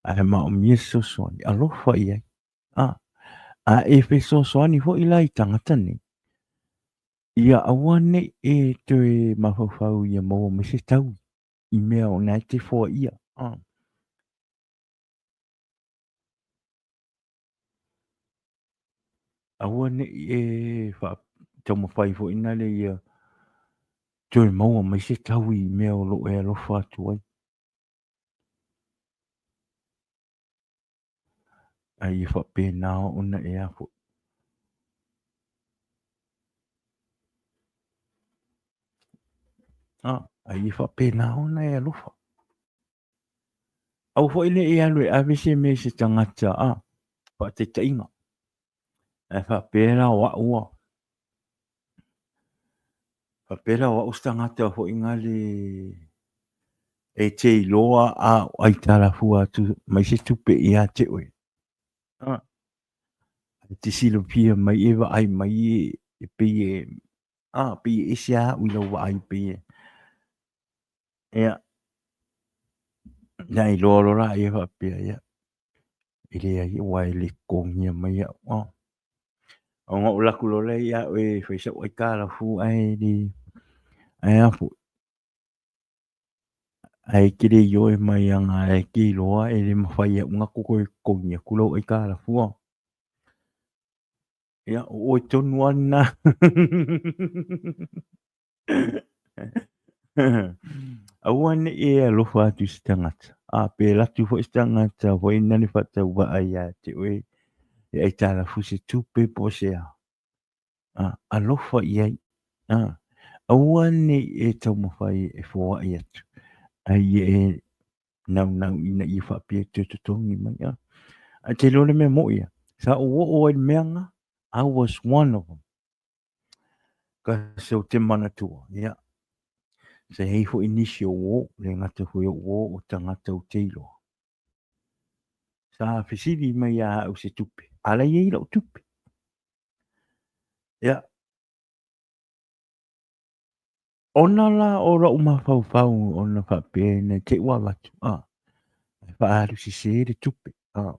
S1: ae maomia se fesoasoani, alofa i ai. A e fesoasoani foi la i tagata nei, ia aua ne i e toe mafaufau ia maua mai se taui i mea o na e te foaia. Aua ne i e taumafai foi nale ia toe maua mai se taui i mea o lo o e alofa atu ai. A ia faapena ona e a foi. A ia faapena ona e alofa. Aua foi ne i alu e ave se mea i se tagata, faataitaiga. Ae faapea la o au a. Faapea la o au se tagata foi nale e te iloa a aitalafu atu mai se tupe ia te oe. E te silafia mai e vaai mai e, e pei e, a, pei e ese a au i lau vaai pei e. Ia, na iloa loa laia faapea, ia, e leai aua e le totogia mai au. A. Ona ou alu atu loa lea ia au e fai sau aitalafu ae le, ae a foi, ae e te le ioe mai ana e te iloa e le mafai e au ona toe totogi atu lau aitalafu. Ia, o oe tonu lava lena. Aua ne i e alofa atu i se tagata, a pe alu atu foi se tagata foi na le faatauvaa ia te oe e aitalafu se tupe po o se a, a alofa i ai, a aua ne i e taumafai e foai atu, a ia e naunau ina ia faapea e toe totogi mai, a. Ae te iloa le mea moʻi a, sa ou oo ai i le mea lena, I was one of them. Kasi ou te manatua, ia, sa i ai foi nisi o uō, le gata foi o uō o tagata ou te iloa. Sa fesili mai ia au se tupe, a la e i ai lau tupe. Ia, ona la o lou mafaufau ona faapea ina te i ua avatu, a, e faaalu sese le tupe, a,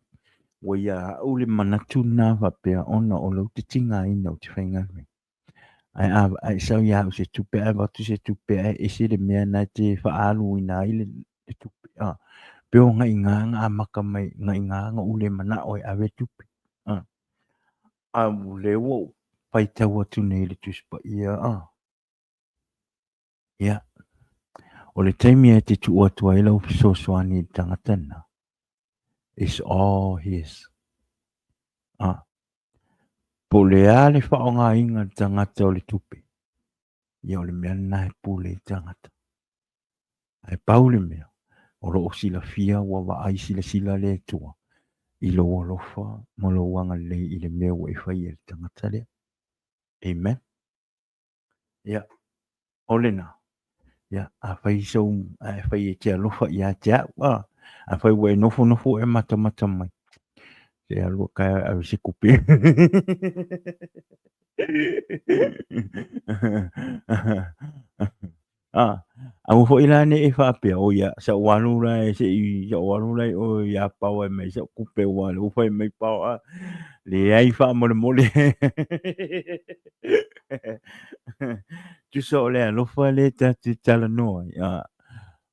S1: ua ia au le manatu lena faapea ona o lou te tigaina ou te faigaluega. Ae a, a e sau ia au se tupe, ae avatu se tupe, ae ese le mea na e te faaaluina ai le, le tupe, a. Pe o gaiga na amata mai, gaiga na ou le manao e ave tupe, a. A o lea ua ou faitau atu nei i le Tusi Paia, a. Ia, o le taimi e te tuu atu ai lau fesoasoani i le tagata lena, it's all his. A, po o le a le faaaogaina e le tagata o le tupe, ia o le mea lena e pule i le tagata. Ae pau le mea, o lo o silafia ua vaai silasila le Atua i lou alofa ma lou agalelei i le mea ua e faia i le tagata lea. Amen. Ia, o lena. Ia, afai sou, afai e te alofa ia te au, a, afai ua e nofonofo e matamata mai, se alu ka ave se kupe. A, aua foi la ne i faapea, o ia, sa ou alu la e se i, sa ou alu la i o ia Pao e mai sa'u kupe ua lea ua fai mai Pao, a, leai faamolemole. Tusa o le alofa lea tatou te talanoa ai, a,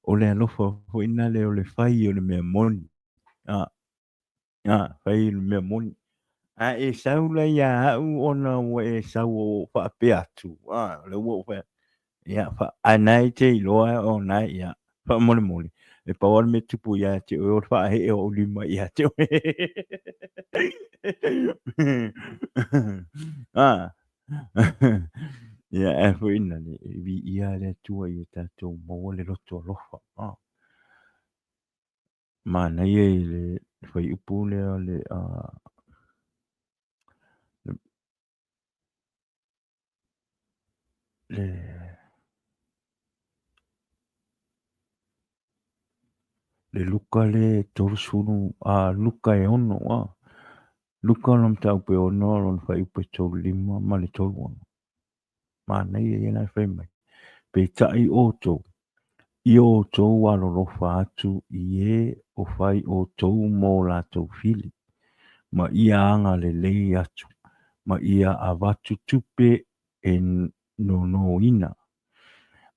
S1: o le alofa foi lena lea o le fai o le mea moni, a. A, fai le mea moni. A e sau la ia au ona ua e sau ua ou faapea atu, a, o lea ua ou fai atu, ia, fa, ae na e te iloa o na e, ia, faamolemole, e pau lava le mea tupu ia te oe o le faaee o ou lima ia te oe. A, ia, ae foi na le, e viia le Atua ia tatou maua le loto alofa. A. Manaia i le fuaiupu lea o le le le Luka le 30 a Luka e 6 a Luka lona mataupu e 6 lona fuaiupu e 35 ma le 36. Manaia ia la e fai mai. Peitai outou, i o outou alolofa atu i e o fai outou mo latou fili, ma ia agalelei atu, ma ia avatu tupe e nonoina,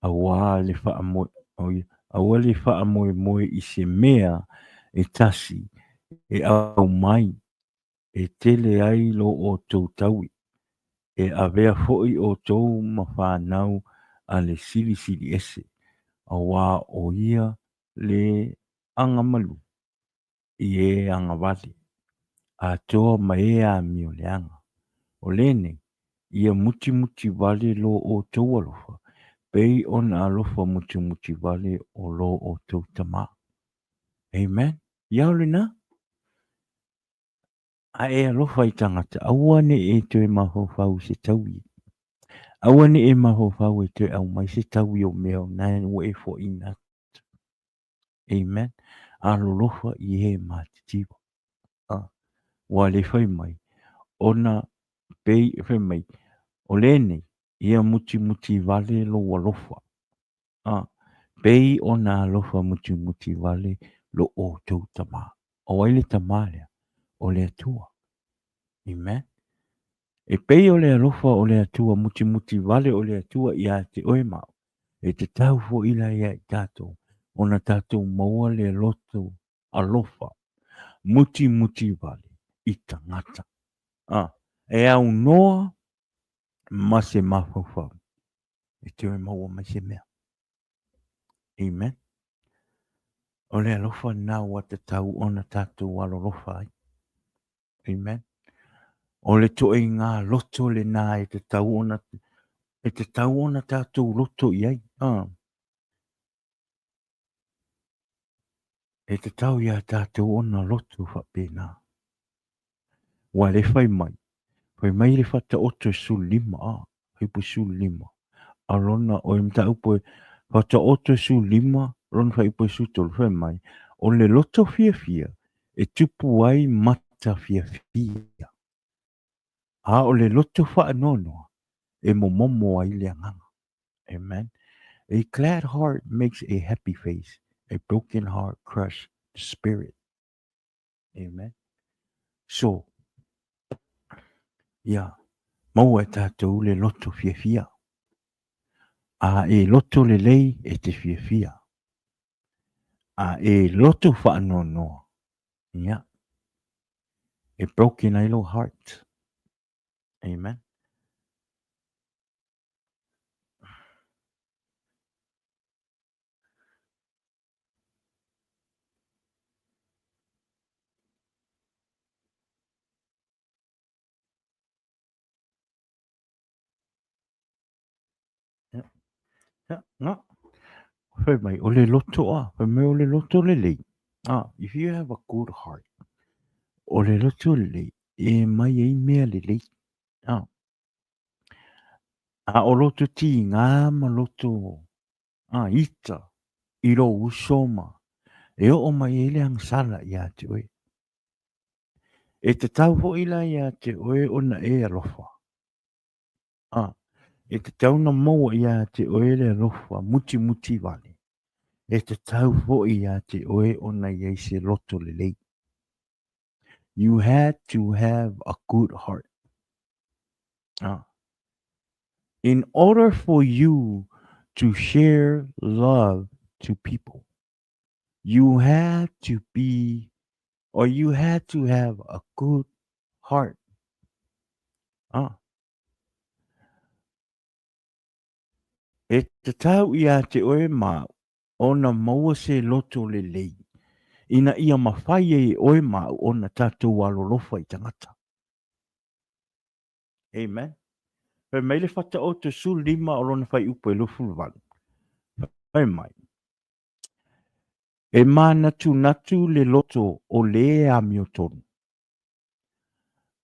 S1: aua le faamoe, aua le faamoemoe i se mea e tasi e aumai e tele ai lo outou taui, e avea foi outou ma fanau a le Silisili Ese, auā o ia le agamalu i e agavale, atoa ma e amio leaga. O lenei, ia mutimuti wale lo outou alofa, pei ona alofa mutimuti wale o lo outou Tama. Amen. Ia o lena. A e alofa i tagata, aua ne i e toe mafaufau i se taui. Aua ne i e mafaufau e toe aumai se taui o mea o na ua e foaina atu. Amen. Alolofa i e matitiva. A, ua le fai mai. Ona pei fai mai, o lenei, ia mutimuti vale lou alofa, a, pei ona alofa mutimuti vale lo outou Tama. O ai le Tama lea? O le Atua. Amen. E pei o le alofa o le Atua mutimuti vale o le Atua ia te oe ma au, e tatau foi la ia i tatou ona tatou maua le loto alofa mutimuti vale i tagata. A, e aunoa ma se mafaufau e toe maua mai se mea. Amen. O le alofa lena ua tatau ona tatou alolofa ai. Amen. O le toaiga loto lena e tatau ona e tatau ona tatou loto i ai. Ah. E tatau iā tatou ona loto faapena. Ua le fai mai, fai mai le Faataoto e 15, a, fuaiupu 15, a lona, o le mataupu e Faataoto e 15, lona fuaiupu e 13, fai mai, o le loto fiafia e tupu ai mata fiafia, a o le loto faanoanoa e momomo ai le agaga. Amen. A glad heart makes a happy face, a broken heart crush the spirit. Amen. So, ia, maua e tātou le loto fiafia. A e loto lelei e te fiafia. A e loto whaanoanoa. Ia. E broken ai lo heart. Amen. Ia, na. Fai mai, o le loto a, fai mai o le loto lelei. Ah, if you have a good heart, o le loto lelei, e mai ai mea lelei. Ah. A o loto tīngā ma loto a ita i lou uso ma e oo mai ai le agasala iā te oe. E tatau foi la iā te oe ona e alofa. A, e tatau na maua iā te oe le alofa mutimuti vale. E tatau foi iā te oe ona i ai se loto lelei. You had to have a good heart. In order for you to share love to people, you had to be or you had to have a good heart. E tatau iā te oe ma ona maua se loto lelei, ina ia mawhai ai e oe ma au ona tatou alolofa i tagata. Amen. Fai mai le Fataoto 15 o lona fuaiupu e 28. Fai mai, E mānatunatu le loto o lē amiotonu,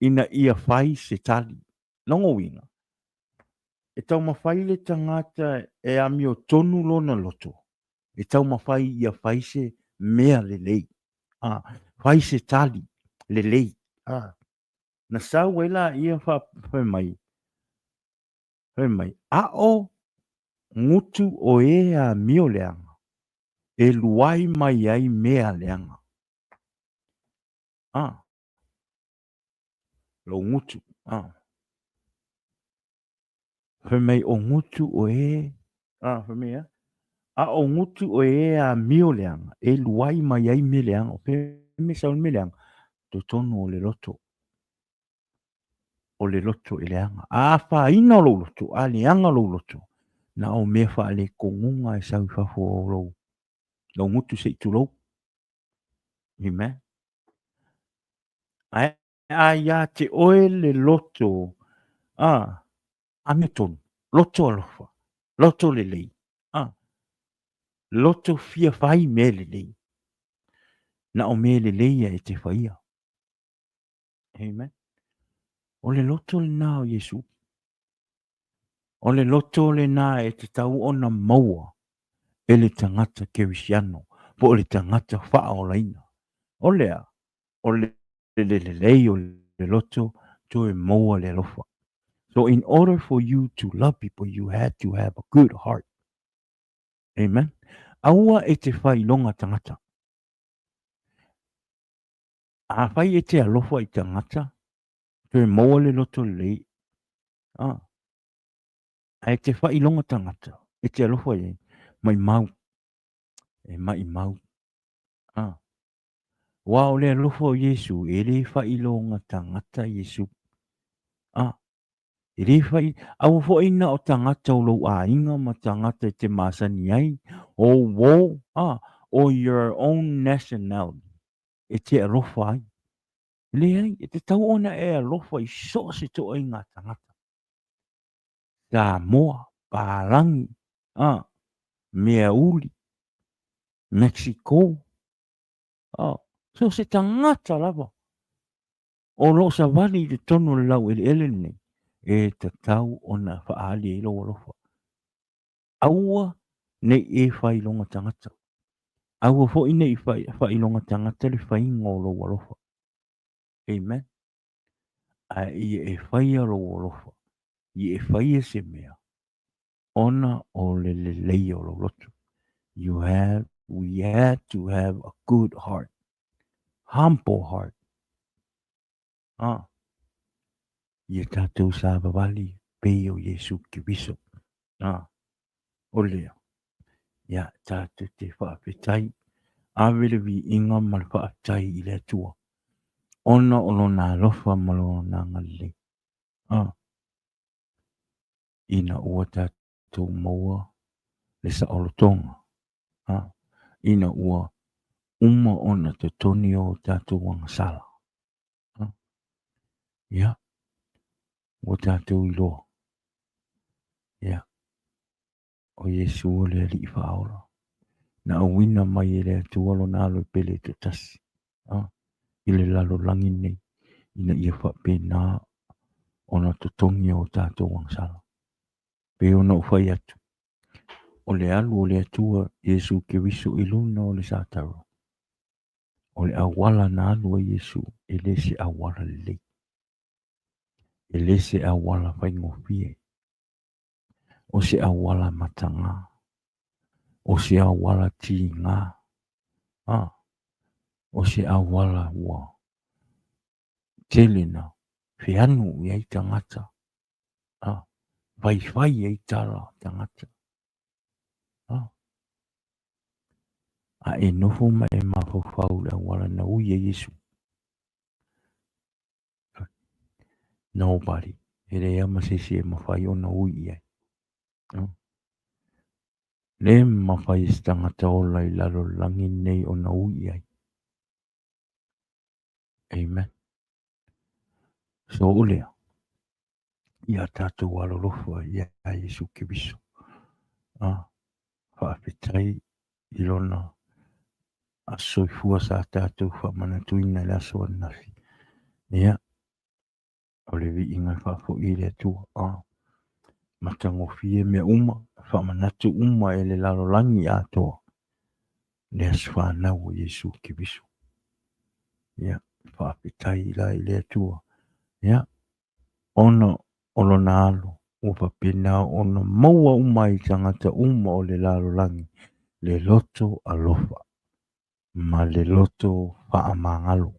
S1: ina ia fai se tali. Lona uiga, e taumafai le tagata e amiotonu lona loto, e taumafai ia fai se mea lelei, a, fai se tali lelei, a. Na sau ai laia fai mai, fai mai, Aʻo gutu o e amio leaga, e luai mai ai mea leaga. A, lou gutu, a. Fai mai o gutu o e, a, fai mai a, a o gutu o e amio leaga, e luai mai ai mea leaga. O fea mea sau ai mea leaga? Totonu o le loto. O le loto e leaga. A afaina lou loto, a leaga lou loto, na o mea faalekonuga e sau i fafo o lou, lou gutu se i tulou. Amen. Ae a iā te oe le loto, a, amiotonu, loto alofa, loto lelei, a, loto fia fai mea lelei. Na o mea lelei ia e te faia. Amen. O le loto lena o Iesu. O le loto lena e tatau ona maua e le tagata kerisiano po o le tagata faaolaina. O le a? O le lelei o le loto. Toe maua le alofa. So in order for you to love people, you had to have a good heart. Amen. Aua e te whailoga tangata. A whai e te alofa i tangata, toe maua le loto lelei. Ah. Ae te whailoga tangata, e te alofa i ai, mai mau. E mai mau. Ah. Wā o le alofa o Iesu, e le whailoga tangata Iesu. Ah. E le whai, aua foi na o tangata o lou aiga ma tangata e te masani ai, o uō, ah, or your own nationality, e te alofa ai. Leai, e te tau ona e alofa i so o se toaiga tangata. Samoa, Pālagi, ah, mea uli, Mexico, ah, so se tangata lava. O lo o savali i totonu o le laueleele lenei, e tatau ona faaali ai lou alofa. Aua nei e failoga tagata. Aua foi nei failoga tagata le faiga o lou alofa. Amen. Ae ia e faia lou alofa, ia e faia se mea, ona o le lelei o lou loto. You have, we had to have a good heart. Humble heart. Ah. Ia tātou savavali pei o Iesu Keriso. Ah. O lea. Ia tātou te whaafetai. Ave le viiga ma le faafetai i le Atua. Ona o lona alofa ma lona agalelei. Ah. Ina ua tātou maua le saolotoga, ā, ina ua uma ona totoni o tātou agasala. Ā, ia, ua tātou iloa. Ia, o Iesu o le Alii Faaola, na auina mai e le Atua lona alo e pele toatasi, ā, i le lalolagi nei, ina ia faapena ona totogi o tātou agasala. Pei ona ou fai atu, o le alu o le Atua Iesu Keriso i luna o le satara, o le auala na alu ai Iesu e le se auala lelei, e le se auala faigofie, o se auala matagā, o se auala tīgā, ā, o se auala ua tele na wheanu i ai tangata, ā, whaiwhai ai tala tangata, ā, a e nofo ma e mafaufau le auala na ui e Iesu. Nobody. E leai ma se isi e mafai ona ui i ai. No? Le mafai e se tangata ola i lalo langi nei ona ui i ai. Amen. So o lea, ia tātou alolofa ia Iesu Keriso. Ah, faafetai i lona aso soifua sa tātou faamanatuina i le aso ananafi. Ia, o le viiga e faafoi i le Atua. Ah, matagofie mea uma, faamanatu uma e le lalolagi atoa le aso fanau o Iesu Keriso. Ia, faafetai la i le Atua. Ia, ona o lona alo, ua faapena ona maua uma ai tagata uma o le lalolagi le loto alofa ma le loto faamagalo.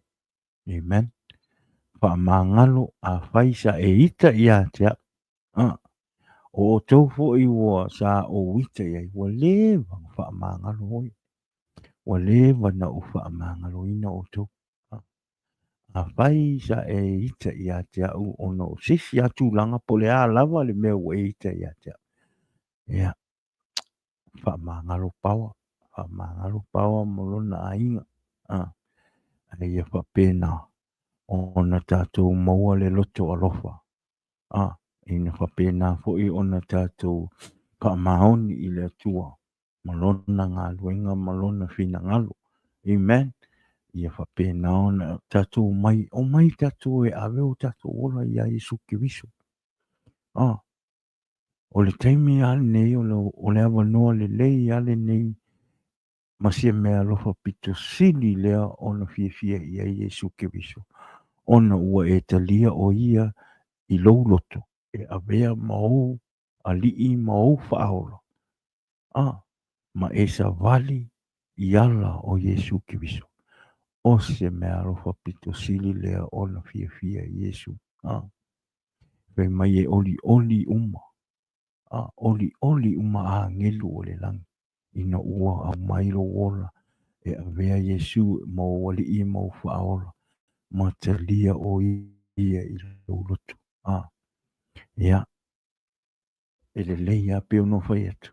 S1: Amen. Faamagalo afai sa e ita ia te au. Ah, o outou foi ua sa ou ita i ai, ua leva ona faamagalo oe. Ua leva na ou faamagaloina outou. Afai sa e ita ia te au ona o se isi lava tulaga po o le a lava le mea ua e ita ia te au, ia, faamagalo paoa, faamagalo paoa ma lona aiga, a, a ia faapena ona tatou maua le loto alofa, a, ina faapena foi ona tatou faamaoni i le Atua ma lona galuega ma lona finagalo. Amen. Ia faapena ona tatou omai, omai tatou e ave o tatou ola iā Iesu Keriso. Ah, o le taimi lava lenei, o le, o le avanoa lelei lava lenei ma se mea alofa pito sili lea ona fiafia i ai Iesu Keriso. ona ua e talia ʻo ia i lou loto e avea ma ou aliʻi ma ou faaola, a ma e sawali i ala o Iesū Keriso. ʻO se mea alofa pito sili lea ona fiafia Iesū, a fai mai e ʻoliʻoli uma, a ʻoliʻoli uma āgelu o le lani, ina ua aumai lou ola e avea Iesū ma ou aliʻi ma ou faaola, ma talia ʻo ia i lou loto. A, ia, e lelei lava pei ona ou fai atu.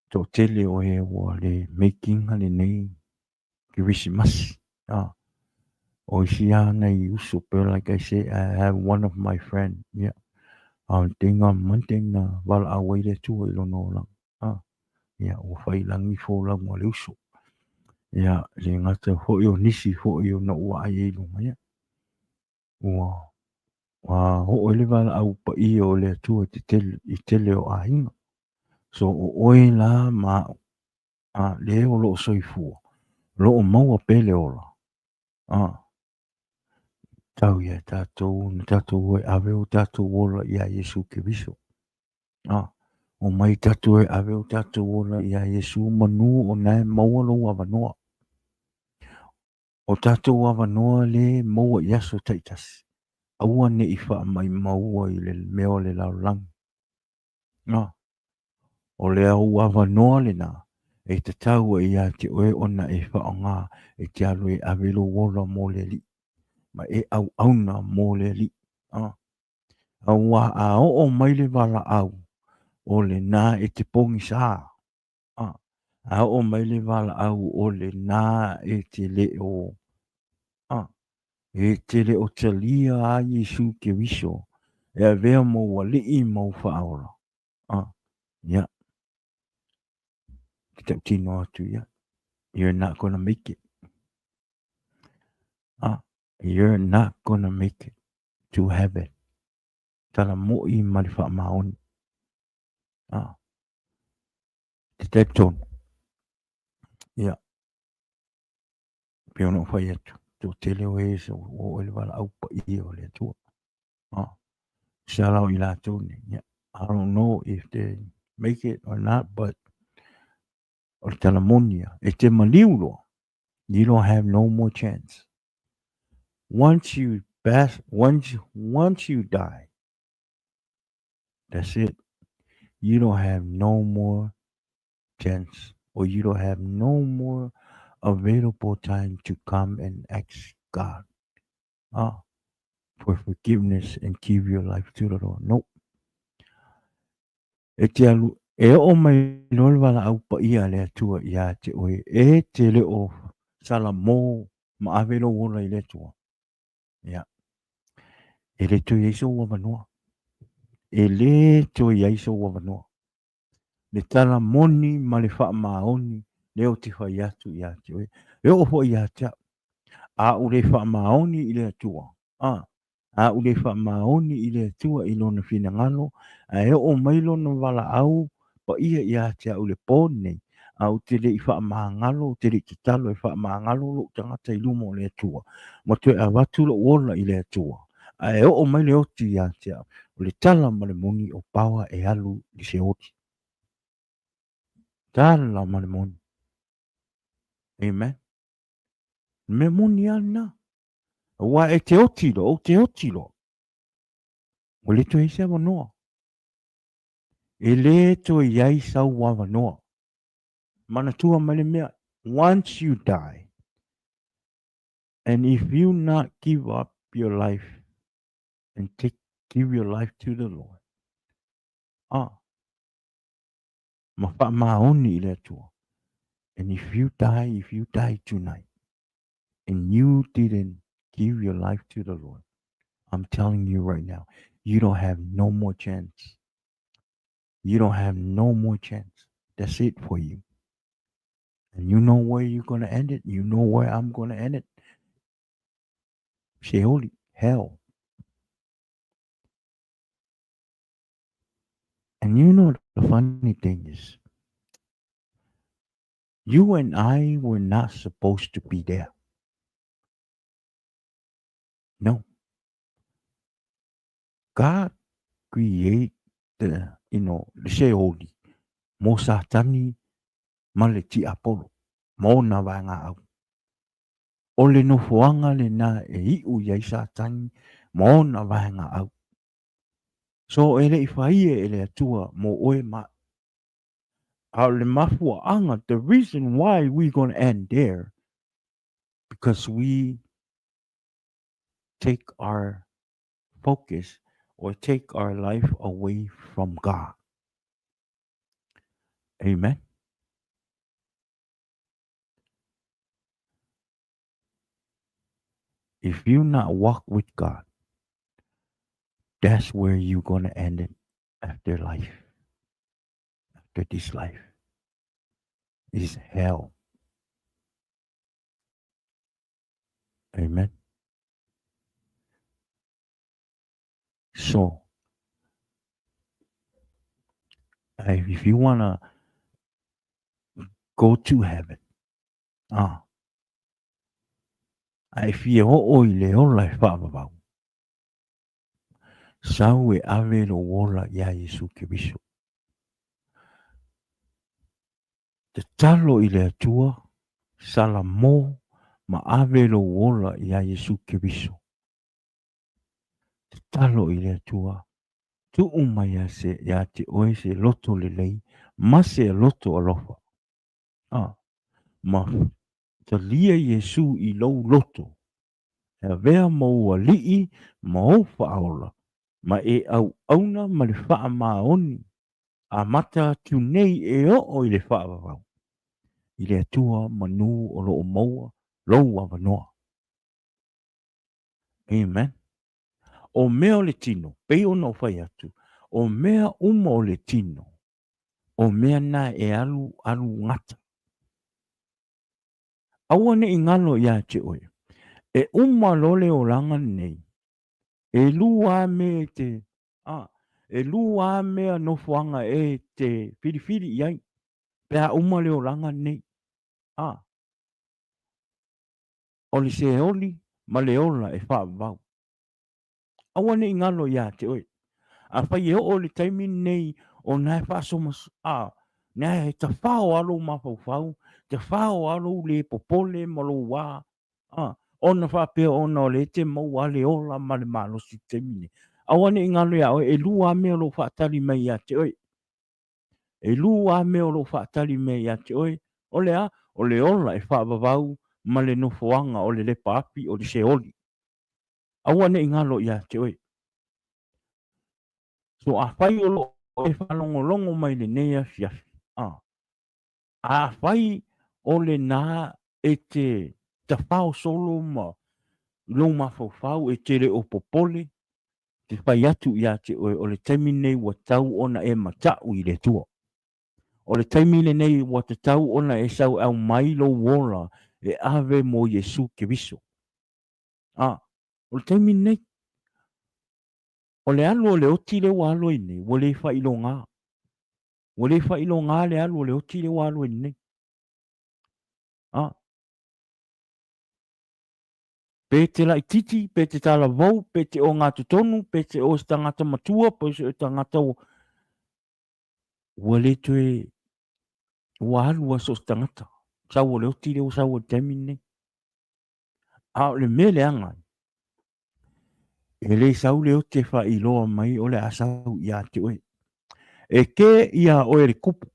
S1: Toatele o e ua le make ina lenei Kerisimasi. A, o isi lava nai uso, pei like I say, I have one of my friend, yeah. A teiga Monday na valaau ai le Atua i lona olaga. A, ia, ua fai lagi folauga a le uso. Ia, le gata foi o nisi foi ona ou vaai ai i luga, ia. Ua ua oo ai le valaau paia o le Atua i te tele, i tele o aiga. So o oe la ma aʻu, a le o loo soifua, o loo maua pea le ola, a tau ia tatou na tatou o e ave o tatou ola iā Iesu Keriso. A omai tatou e ave o tatou ola iā Iesu manu o na e maua lou avanoa. O tatou avanoa lē maua i aso taitasi, aua ne i faamaimaua i le mea o le lalolagi. Na, o le au avanoa lena e tatau ai ia te oe ona e faaaoga e te alu e ave lou ola mo le Alii, ma e auauna mo le Alii. A, auā a oo mai le valaau, o lena e te pogisā. A, a oo mai le valaau o lena e te le o, a, e te le o talia a Iesū Keriso e avea ma ou aliʻi ma ou faaola. A, ia, ke tautino atu ia, you're not gonna make it. A, you're not gonna make it to heaven. Tala moʻi ma le faamaoni. A, te talitonu. Ia, pei ona ou fai atu, toatele o e sa ua oo i le valaau paia o le Atua. A, shout out i latou nei. Yeah, I don't know if they make it or not, but o le tala moni ia, e te maliu loa, you don't have no more chance. Once you pass, once, once you die, That's it. You don't have no more chance or you don't have no more available time to come and ask God for forgiveness and give your life to the Lord. Nope. E te alu, e oo mai loa le valaau paia a le Atua iā te oe, e te le o salamo ma ave lou ola i le Atua. Ia. E le toe i ai sou avanoa. E le toe i ai sou avanoa. Le tala moni ma le faamaoni lea ou te fai atu ia te oe. E oo foi ia te au. A ou le faamaoni i le Atua, a, a ou le faamaoni i le Atua i Lona finagalo, ae oo mai Lona valaau paia ia te au i le po lenei, a ou te le i faamagalo, ou te le i tatalo e faamagalo lou tagata i luma o le Atua, ma toe avatu lou ola i le Atua, ae oo mai le oti ia te au, o le tala ma le moni o paoa e alu i se oti. Tala ma le moni. Amen. Le mea moni lava lena. Aua e te oti loa, ou te oti loa. Ua le toe i ai se avanoa. E le toe i ai sau avanoa. Manatua mai le mea, once you die, and if you not give up your life and take, give your life to the Lord, ah, ma faamaoni i le Atua, and if you die, if you die tonight, and you didn't give your life to the Lord, I'm telling you right now, you don't have no more chance. You don't have no more chance. That's it for you. And you know where you're going to end it. You know where I'm going to end it. Sheol, hell. And you know the funny thing is, you and I were not supposed to be there. No. God create the, you know, le Seoli mo Satani ma le tiapolo, ma ona vaegaau. O le nofoaga lena e iu i ai Satani ma ona vaegaau. So e le i faia e le Atua mo oe ma a o le mafuaaga, the reason why we gonna end there, because we take our focus or take our life away from God. Amen. If you not walk with God, that's where you're going to end it after life. After this life is hell. Amen. So, if you want to go to heaven, ah, a e fia oo i le ola e faavavau, sau e ave lou ola iā Iesu Keriso. Tatalo i le Atua, salamo ma ave lou ola iā Iesu Keriso. Tatalo i le Atua, tuu mai ia se, iā te oe se loto lelei ma se loto alofa. Ah, ma talia Iesu i lou loto, e avea ma ou alii ma ou faaola, ma e auauna ma le faamaoni amata atu nei e oo i le faavavau, i le Atua manu o lo o maua lou avanoa. Amen. O mea o le tino, pei ona ou fai atu, o mea uma o le tino, o mea na e alu alu gata. Aua ne i galo iā te oe, e uma loa le olaga lenei, e lua a mea e te, a, e lua a mea nofoaga e te filifili i ai, pe a uma le olaga lenei, a, o le seoli ma le ola e faavavau. Aua ne i galo iā te oe. Afai e oo i le taimi lenei o na e faasoma, a, na e tafao lava lou mafaufau, tafao lava lou le popole ma lou a, a, ona faapea ona o lea e te maua lava le ola ma le malosi i le taimi lenei. Aua ne i galo iā oe, e lua lava mea o lo o faatali mai ia te oe. E lua lava mea o lo o faatali mai ia te oe, o le a? O le ola e faavavau ma le nofoaga o le lepa api o le Seoli. Aua ne i galo ia te oe. So afai o lo o e faalogologo mai lenei afiafi, a, afai o lena e te tafao solo ma lou mafaufau e te le o popole, te fai atu ia te oe o le taimi lenei ua tau ona e mataʻu i le Atua. O le taimi lenei ua tatau ona e sau e aumai lou ola e ave mo Iesu Keriso. A, o le taimi lenei, o le alu o le oti lea ua alu ai nei, ua le faailoga. Ua le faailoga le alu o le oti lea ua alu ai nei. A, pe te laititi, pe te talavou, pe te ogatotonu, pe te o se tagata matua, pe se tagata ua, ua le toe, ua alu a so o se tagata. Sau o le oti lea ua sau ai i le taimi lenei. A o le mea leaga ai, e le sau le oti e faailoa mai o le a sau ia te oe. E kē iā oe le kupu.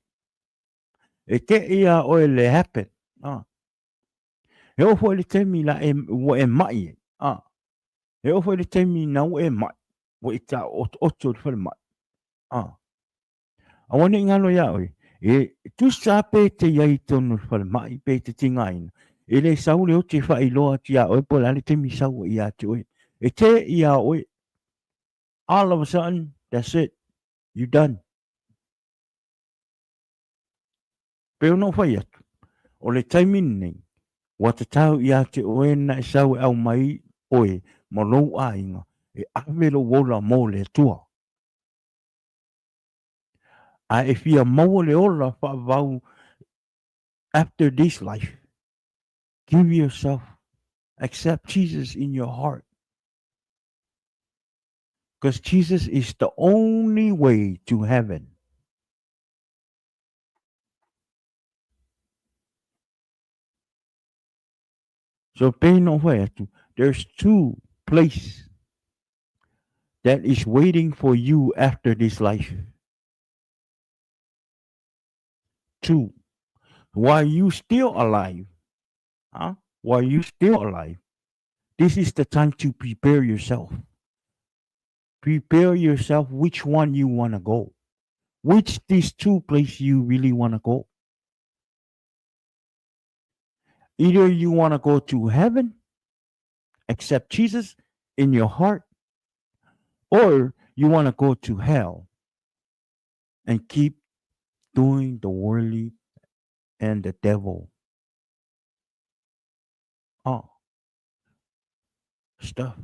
S1: E kē iā oe le happen. Ah. E oo foi i le taimi la e, ua e mai ai. Ah. E oo foi i le taimi na ua e mai, ua e taootooto i le falemai. Ah. Aua ne i galo iā oe, e tusa pe e te i ai i totonu o le falemai pe e te tigaina, e le sau le oti e faailoa atu iā oe po o le a le taimi sau ai ia te oe. E te iā oe, all of a sudden, that's it, you done. Pei ona ou fai atu, o le taimi lenei, ua tatau ia te oe na e sau e aumai oe ma lou aiga e ave lou ola mo le Atua. A e fia maua le ola faavavau after this life, give yourself, accept Jesus in your heart. Because Jesus is the only way to heaven. So pei na ou fai atu, there's two place that is waiting for you after this life. Two. While you still alive, huh? While you still alive, this is the time to prepare yourself. Prepare yourself which one you want to go. Which these two places you really want to go. Either you want to go to heaven, accept Jesus in your heart, or you want to go to hell and keep doing the worldly and the devil oh, stuff.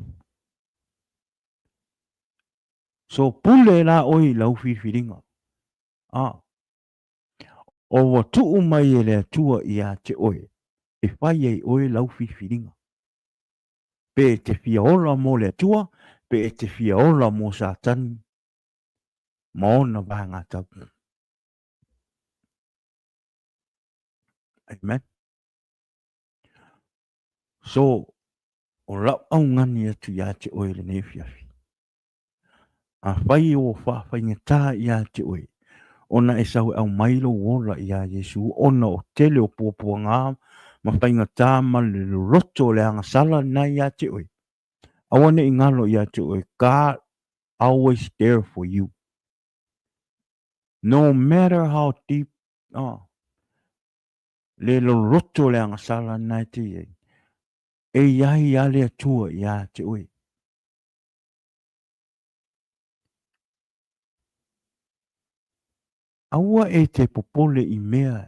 S1: So pule la oi lau filifiliga. Ah. O ua tuu mai e le Atua ia te oe, e fai ai oe lau filifiliga. Pe e te fia ola mo le Atua, pe e te fia ola mo Satani ma ona vaegatau. Amen. So, o lau augani atu ia te oe lenei afiafi. Afai ua faafaigata ia te oe, ona e sau e aumai lou ola iā Iesu ona o tele o puapuagā ma faigata ma le loloto o le agasala lena ia te oe, aua ne i galo ia te oe, God always there for you. No matter how deep oh, le loloto o le agasala lena e te i ai, e i ai a le Atua ia te oe. Aua e te popole i mea,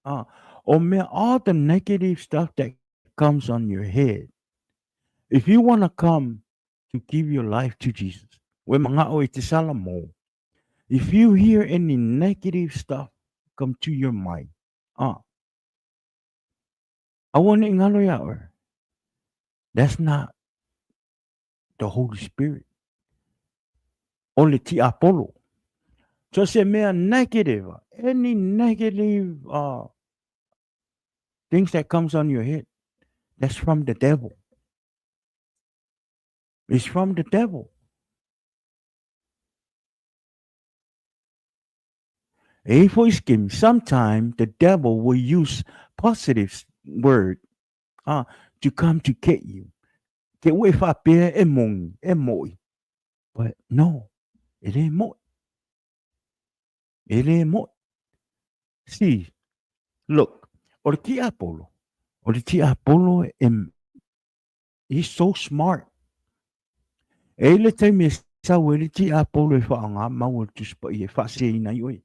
S1: ah, o mea, all the negative stuff that comes on your head. If you want to come to give your life to Jesus, ue manga'o e te sala mo. If you hear any negative stuff come to your mind, ah, aua ne i ngalo iā oe. That's not the Holy Spirit. O le tiapolo. So se mea negative, any negative uh, things that comes on your head, that's from the devil. It's from the devil. E ifo i skim, sometimes the devil will use positive word uh, to come to get you. Ke ua e faapea e moni, e mo'i. But no, e le mo'i. E le mo'i. See, look, o le tiapolo, o le tiapolo e, he's so smart. E i le taimi e sau ai le tiapolo e whaanga mau o le Tusi Paia e whaaseina ai oe.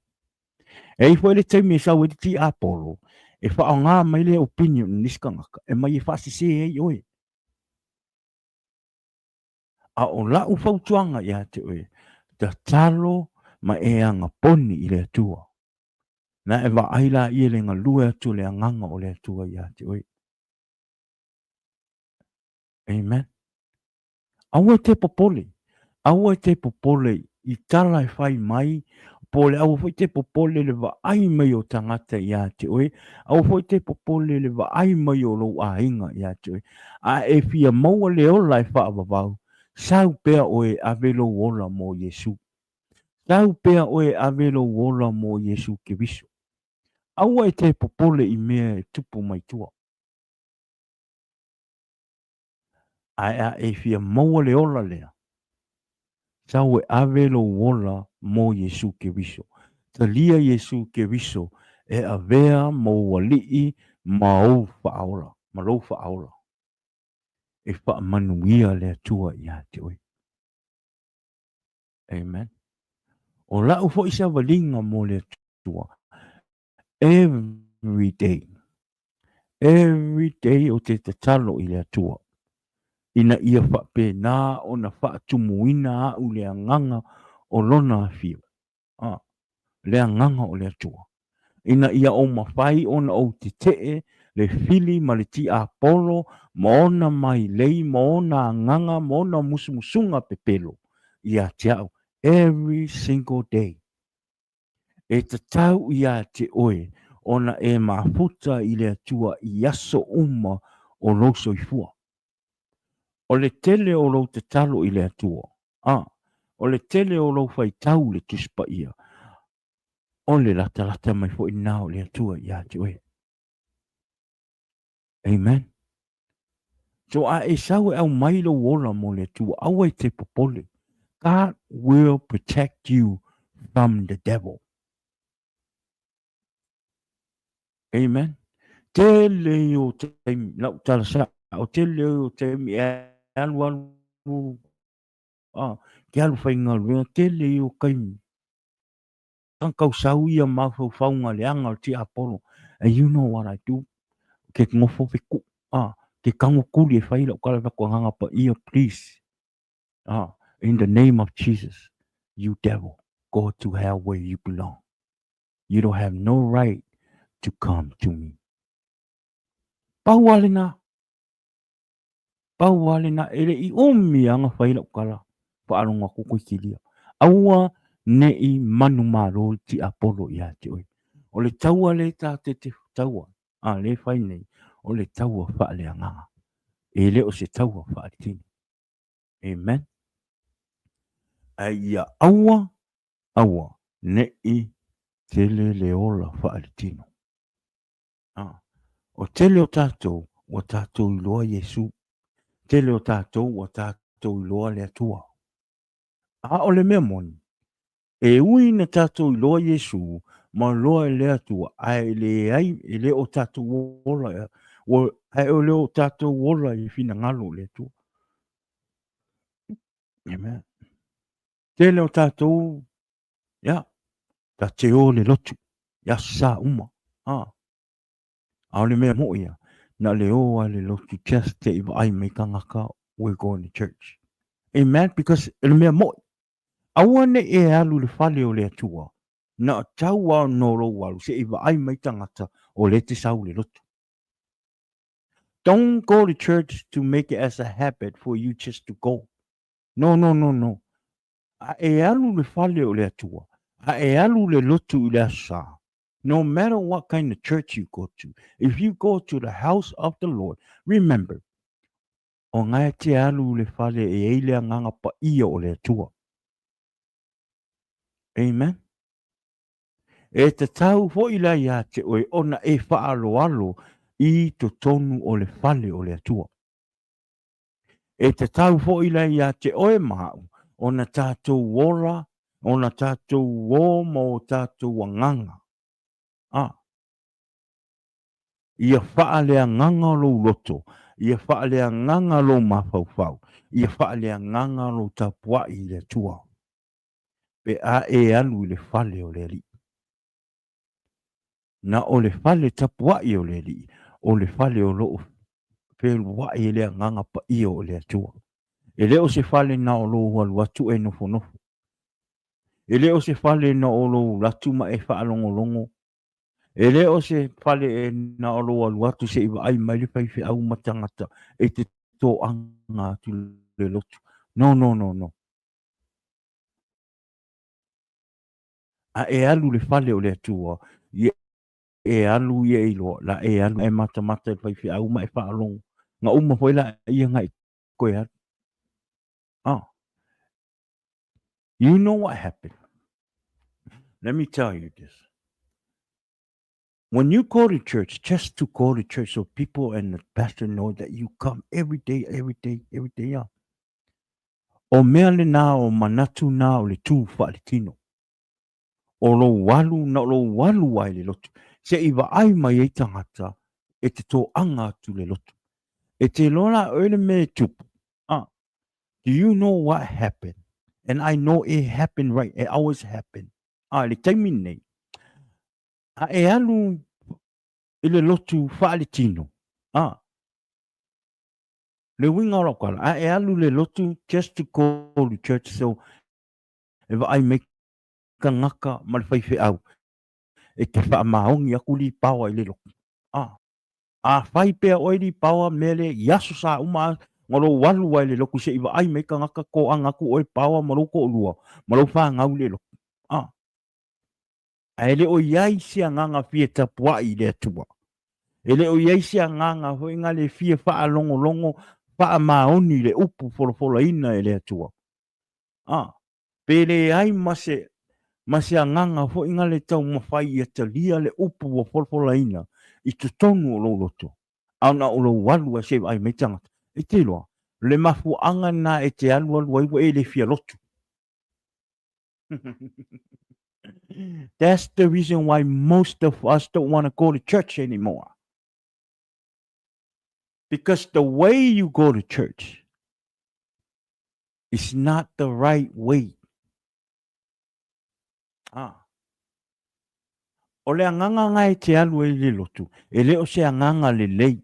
S1: E i foi le taimi e sau ai le tiapolo e whaanga mai le opinion ni skangaka e mai e whaasese ai oe. A o la'u fautuaga ia te oe, tatalo ma e aga poni i le Atua. Na e vaai laia i le galue atu o le Agaga o le Atua ia te oe. Amen. Aua e te popole. Aua e te popole i tala e fai mai, po o le aua foi te popole le vaai mai o tagata ia te oe, aua foi te popole le vaai mai o lou aiga ia te oe. A e fia maua le ola e faavavau, sau pea oe e ave lou ola mo Iesu. Sau pea oe e ave lou ola mo Iesu Keriso. Aua e te popole i mea e tupu mai tua. Ae a e fia maua le ola lea, sau e ave lou ola mo Iesu Keriso. Talia Iesu Keriso e avea mou alii ma ou faaola, ma lou faaola. E faamanuia le Atua ia te oe. Amen. O la'u foi savaliga mo le Atua, every day, every day o te tatalo i le Atua, ina ia faapena ona faatumuina a'u le agaga o Lona afio, a, le agaga o le Atua, ina ia ou mafai ona ou tetee le fili ma le tiapolo ma ona mailei ma ona agaga ma ona musumusuga pepelo. ia te au every single day. E tatau ia te oe ona e mafuta i le Atua i aso uma o lou soifua. O le tele o lou tatalo i le Atua, a, o le tele o lou faitau i le Tusi Paia, o le latalata mai foi lena o le Atua ia te oe. Amen. So a e sau e aumai lou ola mo le Atua, aua e te popole. God will protect you from the devil. Amen. Tele i o taimi, lau tala sa, o tele i o taimi e alu alu, ah, ke alu whaingaluega, tele i o kaimi. Kang kau sau ia mafaufauga leaga o le tiapolo. And you know what I do? Ke ngofo fe ku, ah, ke kango kuli e fai lau kala fai atu agaga paia, please. Ah, in the name of Jesus, you devil, go to hell where you belong. You don't have no right to come to me. Pau lava lena. Pau lava lena, e le i umi lava na fai lau tala, faalogo atu koe kilia. Aua ne i manumalo le tiapolo ia te oe. O le taua lea tatou te taua, a lea e fai nei, o le taua faaleagaga. E le o se taua faaletino. Amen. Ae ia aua, aua ne i tele le ola faaletino. A, o tele o tatou ua tatou iloa Iesu. Tele o tatou ua tatou iloa le Atua. A o le mea moni, e ui ina tatou iloa Iesu ma loa i le Atua, ae leai, e le o tatou ola, ua, ae o le o tatou ola i finagalo o le Atua. Amen. Tele o tatou, ia, ta te o le lotu, i aso sa uma. A, a o le mea moʻi ia, na le o a le lotu just te i vaai mai tagata we're going to church. Amen, because o le mea moʻi. Aua ne i e alu i le fale o le Atua, na o tau a no lou alu se i vaai mai tagata o lea te sau i le lotu. Don't go to church to make it as a habit for you just to go. No, no, no, no. A e alu i le fale o le Atua, a e alu i le lotu i le Aso Sa, no matter what kind of church you go to, if you go to the house of the Lord, remember, o nga e te alu i le fale e ai le agaga paia o le Atua. Amen. E tatau foi la ia te oe ona e faaloalo i totonu o le fale o le Atua. E tatau foi la ia te oe ma au ona tatou ola, ona tatou ō ma o tatou agaga, a ia faaleagaga lou loto, ia faaleagaga lou mafaufau, ia faaleagaga lou tapuai i le Atua, pe a e alu i le fale o le Alii. Na o le fale tapuai o le Alii, o le fale o lo o feluai e le Agaga Paia o le Atua. E le o se fale na o lou alu atu e nofonofo. E le o se fale na o lou alu atu ma e faalogologo. E le o se fale e na o lou alu atu se i vaai mai le faifeau ma tagata e te toaga atu le lotu. No, no, no, no. A e alu i le fale o le Atua, ia e alu ia e iloa, la e alu e matamata i le faifeau ma e faalogo. Na uma foi la ia na i koe alu. Ah. You know what happened? Let me tell you this. When you go to church, just to go to church so people and the pastor know that you come every day, every day, every day. Yeah. O mea lenā o manatu nā o le tū faaletino. O lou alu, na o lou alu lava i le lotu, se i vaai mai ai tagata e te toaga atu le lotu. E te iloa la oe le mea e tupu, ah, do you know what happened? And I know it happened right, it always happen. Ah, i le taimi lenei, a e alu i le lotu faaletino, ah, Le uiga o lau tala, a e alu i le lotu just to go to church so e vaai mai tagata ma le faifeau e te faamaoni atu lipaoa i le lotu. A, a fai pea oe lipaoa mea lea i aso sa uma Na lou alu lava i le lotu se i vaai mai tagata toaga atu oe paoa ma lou toalua ma lou fanau i le lotu. A. Ae le o i ai se agaga fia tapuai i le Atua. E le o i ai se agaga foi na le fia faalogologo faamaoni i le upu folafolaina e le Atua. A. Pe leai ma se ma se agaga foi na le taumafai ia talia le upu ua folafolaina i totonu o lou loto, a na o lou alu lava se i vaai mai tagata. E te iloa, o le mafuaaga lena e te alualu ai ua e le fia lotu. That's the reason why most of us don't want to go to church anymore. Because the way you go to church is not the right way. Ah. O le agaga na e te alu ai i le lotu, e le o se agaga lelei,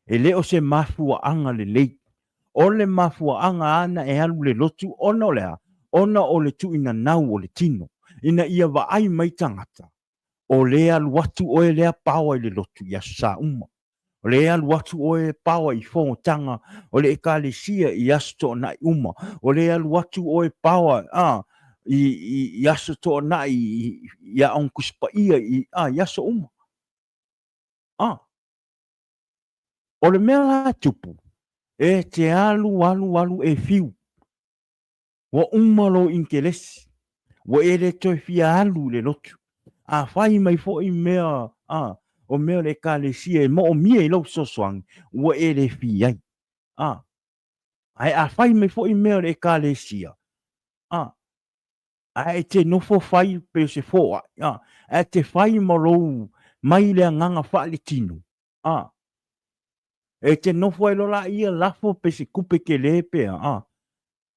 S1: e le o se mafuaaga lelei. O le mafuaaga ana e alu le lotu ona o le a? Ona o le tuuinanau o le tino, ina ia vaai mai tagata, o le alu atu oe lea paoa i le lotu i Aso Sa uma. O le alu atu oe paoa i fonotaga o le Ekalesia i Aso Toonai uma. O le alu atu oe paoa a, i, i, i Aso Toonai i, i Aoga Tusi Paia i, a, i aso uma. A. O le mea la tupu, e te alu, alu, alu e fiu. Ua uma lou inkelesi, ua e le toe fia alu i le lotu. A fai mai foi mea, a, o mea o le Ekalesia e moomia i lou fesoasoani, ua e le fi ai. A, ae a fai mai foi mea o le Ekalesia, a, ae e te nofo fai pei o se foai, a, ae te fai ma lou mai le agaga faaletino, a, e te nofo ai loa laia lafo pe se tupe tele pe a, a,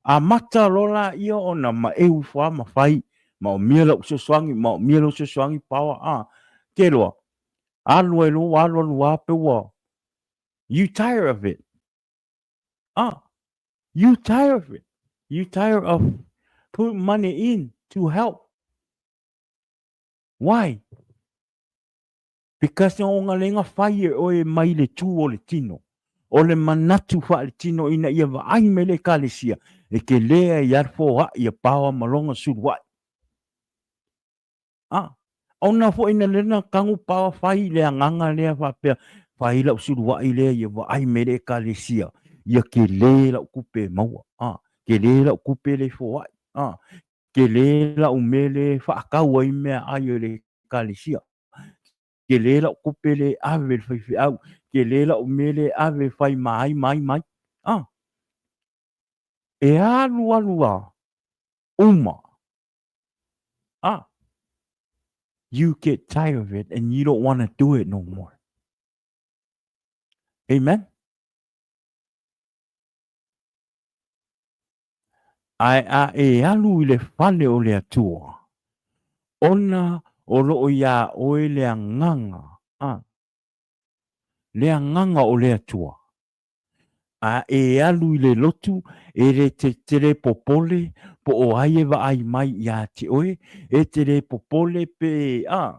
S1: Amata loa laia ona maeu ifo lava ma fai, maomia lau fesoasoani, maomia lau fesoasoani power a. Te iloa, alu ai loa, alu alu lava pe ua, you tire of it. Ah, you tire of it. You tire of put money in to help. Why? Because ona le na fai e oe mai le tū o le tino. O le manatu faaletino ina ia vaai mai le Ekalesia, e telē ai lava le foai a paoa ma lona suluai. A, ona foi na lena tanu paoa fai i le agaga lea faapea, fai lau suluai lea ia vaai mai le Ekalesia, ia telē lau tupe e maua. A, telē lau tupe lea e foai. A, telē lau mea lea e faatau ai meaai a le Ekalesia. Tele lau tupe le ave i le faifeau, tele lau mea le ave e fai ma ai ma ai ma ai. Ah. E alu alu a, uma. Ah. You get tired of it and you don't want to do it no more. Amen. Ae a e alu i le fale o le Atua, ona o lo o iā ʻoe le agaga, a, le agaga o le Atua. A e alu i le lotu, e le te, te le popole po o ai e vaai mai iā te ʻoe, e te le popole pe, a,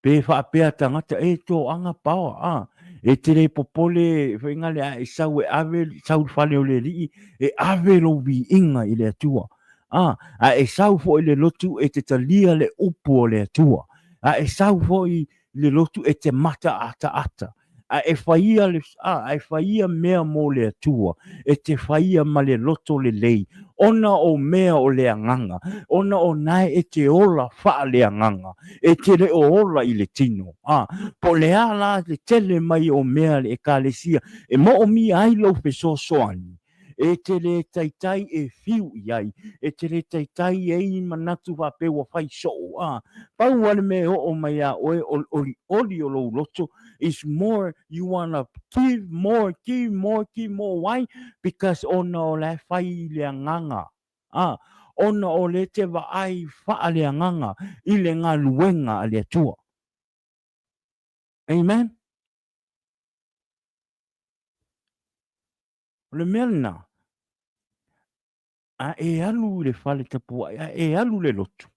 S1: Pe faapea tagata, e toaga paoa, a, e te le popole whainga le a e sau e ave, sau le fale o le alii, e ave lou viiga i le Atua. A, a e sau foi le lotu e te talia le upu o le Atua. A e sau foi le lotu e te mataataata. A e faia le, a, a e faia mea mo le Atua, e te faia ma le loto lelei, ona o mea o le agaga, ona o nae e te ola faaleagaga, e te le o ola i le tino. A, po o le a la le tele mai o mea a le Ekalesia e moomia ai lou fesoasoani, E te le taitai e fiu i ai, e te le taitai e i manatu faapea ua fai soo, a. Pau lava le mea e oo mai iā oe o le olioli o lou loto, is more, you wanna give more, give more, give more, why? Because ona o la e fai i le agaga, a, ona o lea e te vaai faaleagaga i le galuega a le Atua. Amen? O le mea lena, a e alu i le fale tapuai, a e alu i le lotu,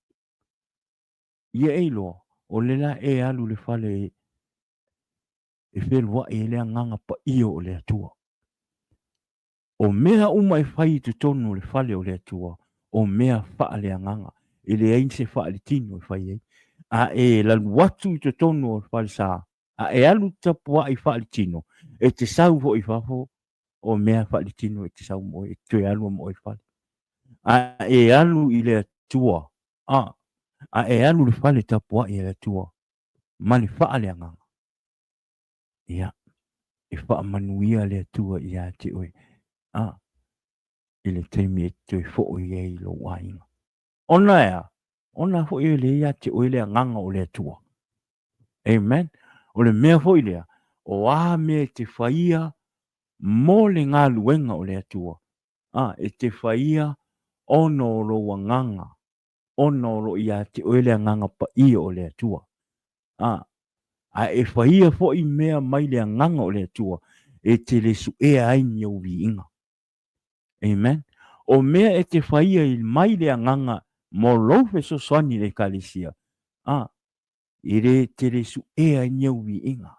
S1: ia e iloa, o le la e alu i le fale e feluai ai le agaga paia o le Atua. O mea uma e fai i totonu o le fale o le Atua, o mea faaleagaga, e leai se faaletino e fai ai. A e lalu atu i totonu o le falesa, a e alu tapuai faaletino, e te sau foi i fafo, o mea faaletino e te sau ma oe, e te toe alu ma oe i le fale. A e alu i le Atua, a, a e alu i le fale tapuai a le Atua, ma le faaleagaga, ia, e faamanuia le Atua ia te oe, a, i le taimi e toe foi ai i lou aiga. Ona e a? Ona foi e le ia te oe le agaga o le Atua. Amen. O le mea foi lea, o a mea e te faia mo le galuega o le Atua, a, e te faia ona o lou agaga, ona o lo o ia te oe le agaga paia o le Atua. A, a e faia foi mea mai le agaga o le Atua, e te le suea ai ni ou viiga. Amen. O mea e te faia i mai le agaga mo lou fesoasoani i le Ekalesia, a, e le te le suea ai ni ou viiga.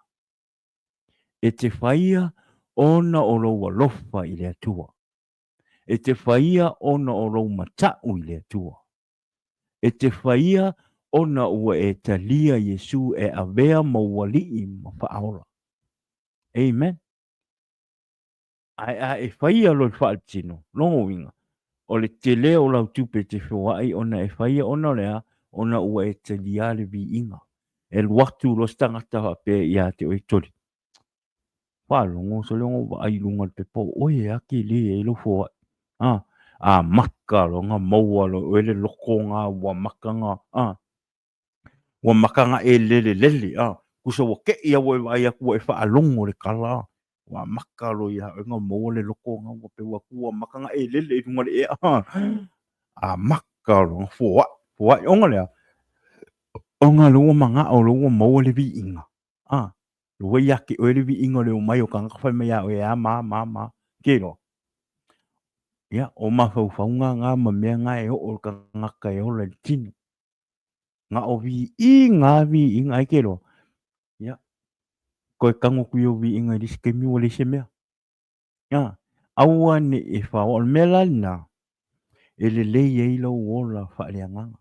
S1: E te faia ona o lou alofa i le Atua. E te faia ona o lou mataʻu i le Atua. E te faia ona ua e talia Iesu e avea ma ou Alii ma Faaola. Amen. Ae a e faia loa i le faaletino, lona uiga, o le tele o lau tupe e te feoai ona e faia ona o le a? Ona ua e talia le viiga. E alu atu loa se tagata faapea ia te oe, Toli, faalogo sole ona ou vaai i luga o le pepa o oe e a tele ai lou foai. A, amata loa ona maua loa e oe le loto na ua amata ona, a, ua amata ona e lelelele, a, tusa ua te i lava ua e vaai atu ua e faalogo i le tala, a, ua amata loa ia oe ona maua le loto na ua peu atu ua amata ona e lele i luga o le ea, a, amata loa ona foai, foai. Ona o le a? Ona o lea ua manao o lea ua maua le viiga, a, ua ia te oe le viiga o le omai o tagata fai mai ia oe e a ma a ma a ma a. Ke iloa? Ia, o mafaufauga na ma mea na e oo i le tagata e ola i le tino. Na o viiga a viiga, ai ke iloa? Ia, toe tago atu i ou viiga i le isi taimi ua leai se mea. Ia, aua ne i e faoa. O le mea la lena, e lelei ai lou ola faaleagaga.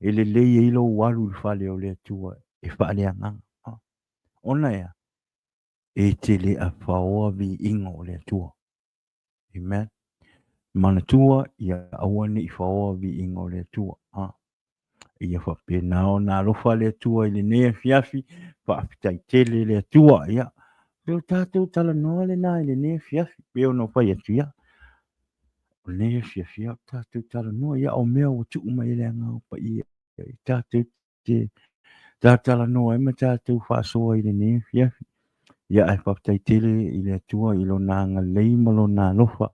S1: E lelei ai lou alu i le fale o le Atua e faaleagaga. Ona e a? E te le afaoa viiga o le Atua. Amen. Manatua, ia aua ne i faoa viiga o le Atua. A. Ia faapena ona alofa le Atua i lenei afiafi, faafetai tele le Atua. Ia, o tatou talanoa lena i lenei afiafi, pei ona ou fai atu, ia, o lenei afiafi, ia, o tatou talanoa, ia, o mea ua tuu mai e le Agaga Paia, e tatou te talatalanoa ai ma tatou faasoa i lenei afiafi. Ia, ae faafetai tele i le Atua i lona agalelei ma lona alofa,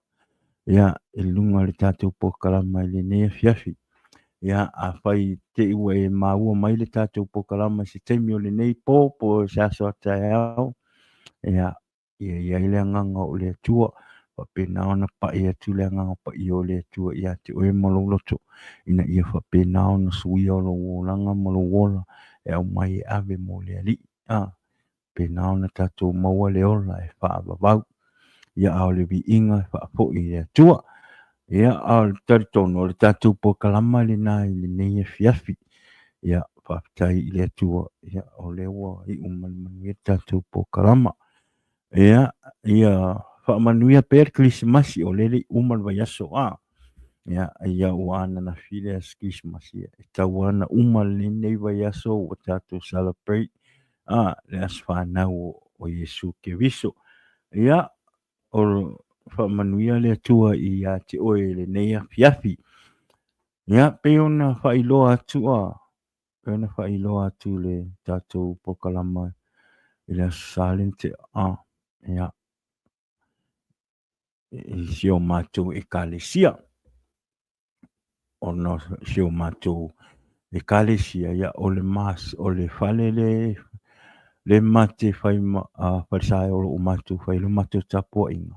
S1: ia, i luga o le tatou polokalama i lenei afiafi. Ia, afai te i ua e maua mai le tatou polokalama i se taimi o lenei po, po o se aso a taeao, ia, ia i ai le agaga o le Atua, faapena ona pai atu le agaga paia o le Atua ia te oe ma lou loto, ina ia faapena ona suia lou olaga ma lou ola e aumai e ave mo le Alii. A, faapena ona tatou maua le ola e faavavau, ia a o le viiga e faafoi i le Atua. Ia, a o le talitonu, o le tatou polokalama lena i lenei afiafi. Ia, faafetai i le Atua, ia, o lea ua iu ma le manuia le tatou polokalama. Ia, ia faamanuia pea le Kerisimasi, o lea e le i uma le vaiaso, a. Ia, ia ua ananafi le aso Kerisimasi, e tatau lava ona uma lenei vaiaso ua tatou celebrate, a, le aso fanau o Iesu Keriso. Ia, o faamanuia le Atua ia te oe i lenei afiafi. Ia, pei ona faailoa atu, a, pei ona faailoa atu le tatou polokalama i le Aso Sa lea na tea, a, ia, i si o matou Ekalesia. Ona o si o matou Ekalesia, ia, o le mas, o le fale le, le ma te fai ma, a, falesa o lo o matou fai le matou tapuaiga,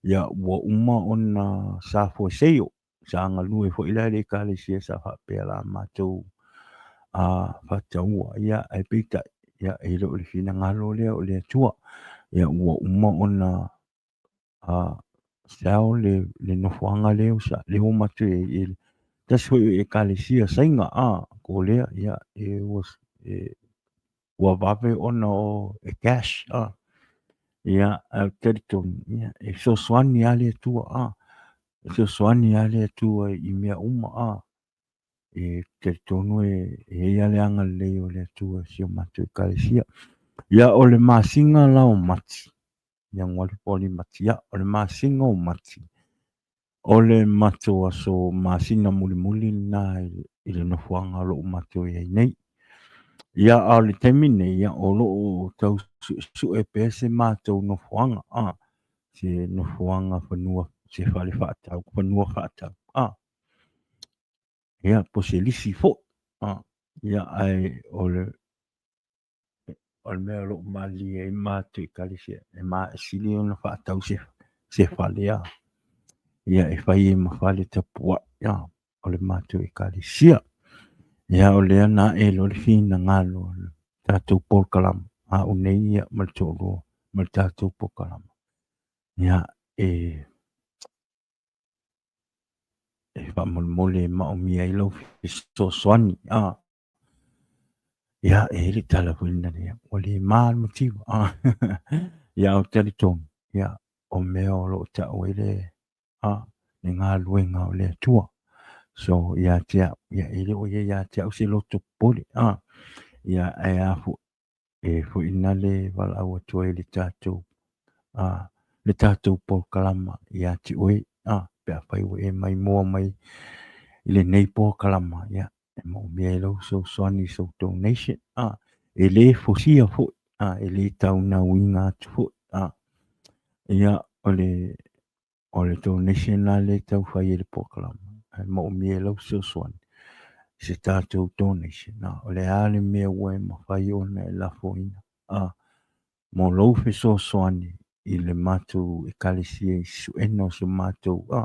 S1: ia, ua uma ona sa fueseio, sa galue foi la i le Ekalesia sa faapea la matou a faataua, ia, ae peitai, ia, e le o le finagalo lea o le Atua, ia, ua uma ona a sell le nofoaga lea sa lea ua matou i ai i le tasi foi o ekalesia Saina a Kolea ia e ua e ua vave ona o e cash a ia ae ou te talitonu ia e fesoasoani lava le Atua a e fesoasoani lava le Atua i mea uma a e talitonu e i ai lava le agalelei o le Atua i si o matou ekalesia. Ia o le masina la o Mati Ianuari, Fepuari, Mati. Ia, o le masina o Mati, o le matou aso masina mulimuli lena i le nofoaga o lo o matou i ai nei. Ia, a o le taimi nei, ia, o lo o tau suesue pea se matou nofoaga, a, se nofoaga fanua, se fale faatau, fanua faatau, a, ia, po se lisi foi, a, ia, ae o le O le mea o lo o malilie ai matou ekalesia, e sili ona faatau se fale a, ia e fai ai ma fale tapuai a o le matou ekalesia. Ia o lea na ae loa le finagalo o le tatou polokalama, au nei ia ma le toalua ma le tatou polokalama, ia e faamolemole e maomia ai lau fesoasoani a. Ia, e i ai le tala foi lena, ia, ua le ma le mativa. Ia, ou te talitonu, ia, o mea o lo o tau ai le, a, le galuega o le Atua. So, ia te au, ia, e le o i ai ia te au se loto popole, a, ia, ae a foi, e foi na le valaau atu ai le tatou, a, le tatou polokalama ia te oe, a, pe afai ua e maimoa mai i lenei polokalama, ia, e moomia ai lau fesoasoani i sou donation, a, e le fosia foi, a, e le taunauina atu foi, a, ia, o le, o le donation la lea e tau fai e le polokalama, ae moomia ai lau fesoasoani i se tatou donation, a, o le a le mea ua e mafai ona e lafoina, a, mo lou fesoasoani i le matou ekalesia i suena o se matou a,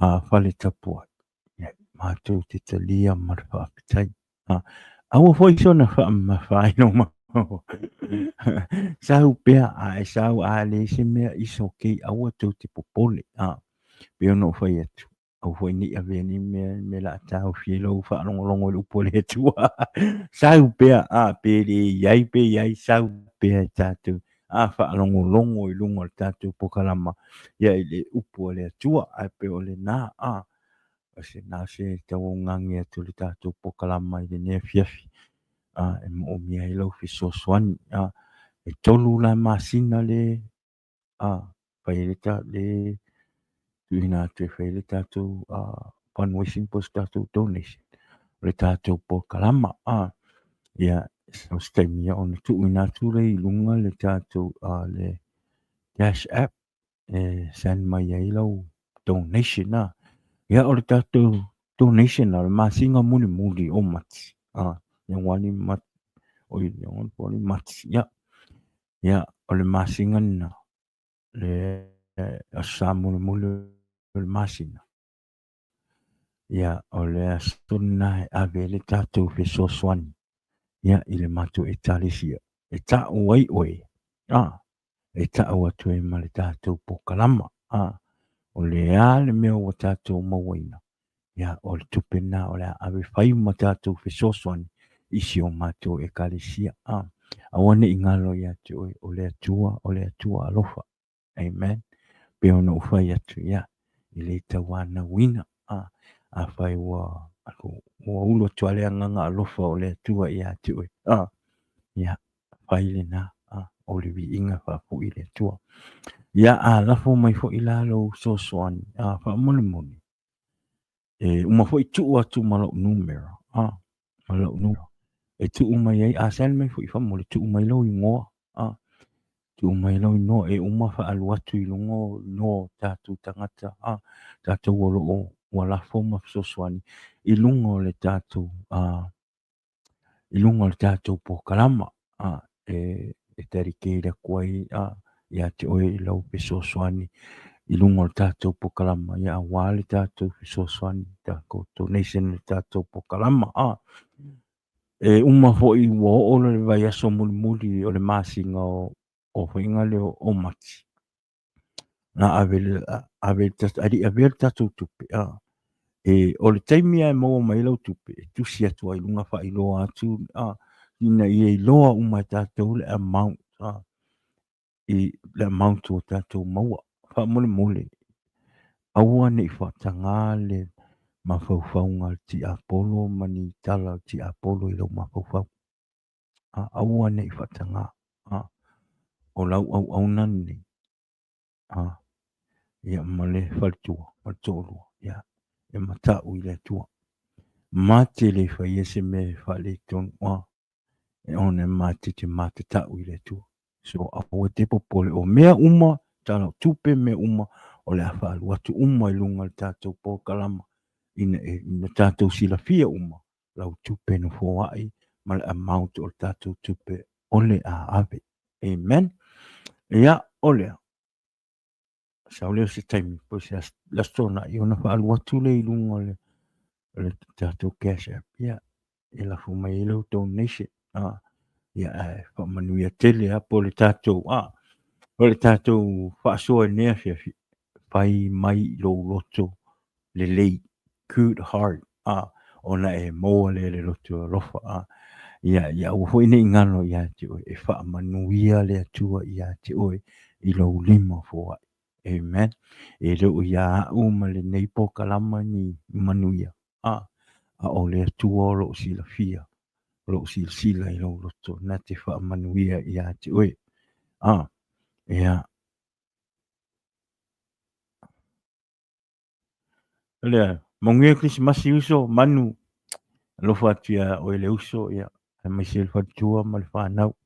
S1: a fale tapuai. Ia, matou te talia ma le faafetai. A, aua foi sona faamamafa ai lou mau. Sau pea, a e sau a leai se mea, is okay, aua tou te popole. A, pei ona ou fai atu, aua foi ne i avea nei mea i mea o le a taofi ai lou faalogologo i le upu a le Atua. Sau pea, a, pe le i ai pe i ai, sau pea e tatou a faalogologo i luga o le tatou polokalama ia i le upu a le Atua. Ae pei o lena, a, o se na se tauaugage atu o le tatou polokalama i lenei afiafi, a, e moomia ai lau fesoasoani. A, e 3 la masina le a fai ai le ta le tuuina atu e fai ai le tatou fundraising po o se tatou donation o le tatou polokalama. A, ia, so se taimi ia ona tuuina atu lea i luga le tatou le cash app e send mai ai lau donation a. Ia o le tatou donation a le masina mulimuli o Mati, a, Ianuari, Mati, oi, Ianuari, Mati, ia. Ia, o le masina lena, le aso Sa mulimuli o le masina. Ia, o le aso lena e ave ai le tatou fesoasoani, ia, i le matou ekalesia. E ta'u ai oe, a, e ta'u atu ai ma le tatou polokalama, a, o le a le mea ua tatou mauaina, ia, o le tupe lena o le a ave fai ma tatou fesoasoani i si o matou ekalesia. A, aua ne i galo ia te oe, o le Atua, o le Atua alofa. Amen. Pei ona ou fai atu, ia, e le tauanauina. A, afai ua, ua ulu atu lava le agaga alofa o le Atua ia te oe. A, ia, fai lena, a, o le viiga faafoi i le Atua. Ia, a lafo mai foi la lou fesoasoani, a, faamolemole, e uma foi tuu atu ma lou numera, a, ma lou numera, e tuu mai ai, a send mai foi faamolemole, tuu mai lou igoa, a, tuu mai lou igoa, e uma faaalu atu i luga o igoa o tatou tagata, a, tatou o lo o ua lafo ma fesoasoani i luga o le tatou, a, i luga o le tatou polokalama a, e dedicate atu ai a, ia te oe i lau fesoasoani i luga o le tatou polokalama, ia aua le tatou fesoasoani, tatou donation i le tatou polokalama. A, e uma foi ua oo le vaiaso mulimuli o le masina o faiga lea o Mati. Na ave le ave le ae le i avea le tatou tupe, a. E, o le taimi lava e maua mai ai lau tupe, e tusi atu ai i luga faailoa atu, a, ina ia iloa uma e tatou le amount, a, i le amount ua tatou maua. Faamolemole, aua ne i faataga le mafaufauga a le tiapolo ma ni tala a le tiapolo i lou mafaufau. A, aua ne i faataga. A, o lau auauna lenei, a, ia ma le faletua ma le toalua, ia, e matau i le Atua. Ma te le faia se mea e faaletonu, a, e ona e ma te matatau i le Atua. So, aua te popole, o mea uma, tala o tupe, mea uma, o le a faalu atu uma i luga o le tatou polokalama, ina, ina tatou silafia uma lau tupe na foai ma le amount o le tatou tupe o le a ave. Amen. Ia, o lea, sau lea o se taimi, po o se aso Toonai, ona faalu atu lea i luga o le, o le tatou Cash App. Ia, e lafo mai ai lau donation. Ah, ia, ae faamanuia tele lava po o le tatou, ah, o le tatou faasoa i lenei afiafi, fai mai i lou loto lelei, good heart, a, ona e maua lea i le loto alofa, a, ia, ia aua foi ne i galo ia te oe, e faamanuia le Atua ia te oe i lou lima foai. Amen. E le o ia au ma lenei polokalama ni manuia, a, a o le Atua o lo o silafia, o lo o silasila i lou loto, na te faamanuia ia te oe. A, ia, Lea, manuia Kerisimasi uso, Manu, alofa atu ia oe le uso, ia, aemaise le faletua ma le fanau.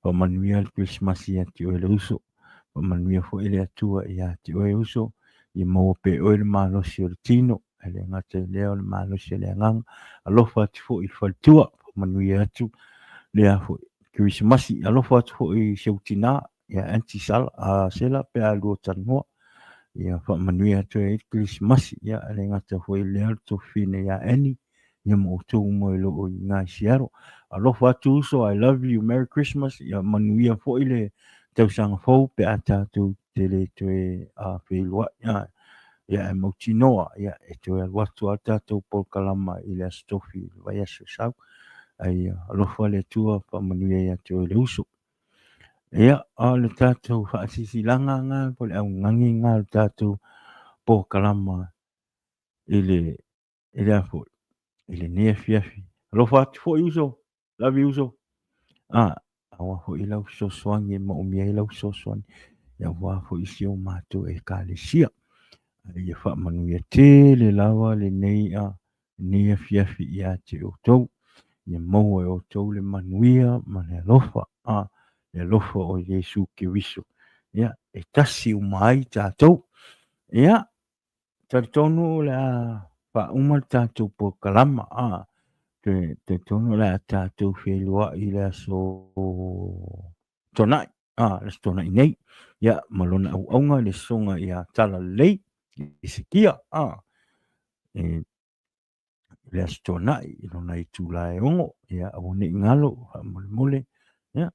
S1: Faamanuia le Kerisimasi ia te oe le uso. Faamanuia foi le Atua ia te oe uso, ia maua pea e oe le malosi o le tino, ae le gata i lea o le malosi o le agaga. Alofa atu foi i le faletua, faamanuia atu lea foi Kerisimasi. Alofa atu foi i si ou tinā, ia Aunty Sala, a Sela pe a lua talanoa. Ia faamanuia atu ai le Kerisimasi, ia e le gata foi i lea o le tuafafine ia Annie, ia ma outou uma i lo o i ina i Seattle. Alofa atu uso, I love you, Merry Christmas, ia manuia foi le tausaga fou pe a tatou te le toe feiloai. Ia e mautinoa, ia e toe alu atu lava le tatou polokalama i le Aso Tofi i le vaiaso e sau. Ai alofa le Atua, faamanuia ia te oe le uso. Ia, o le tatou faasilasilaga lena po o le augani lena o le tatou polokalama i le, i le a foi, i lenei afiafi. Alofa atu foi uso, love you uso. Ah, aua foi lau fesoasoani e maomia ai lau fesoasoani, aua foi si o matou Ekalesia. A ia faamanuia tele lava lenei a lenei afiafi ia te outou. Ia maua e outou le manuia ma le alofa, a, le alofa o Iesu Keriso. Ia, e tasi uma ai tatou. Ia, talitonu o le a faauma le tatou polokalama, a, te, talitonu o le a tatou feiloai i le aso Toonai, a, le aso Toonai nei. Ia, ma lona auauna le sosoga ia Talalelei, Hesekia, a, e, le Aso Toonai i lona itula e 6, ia aua ne i galo, faamolemole, ia,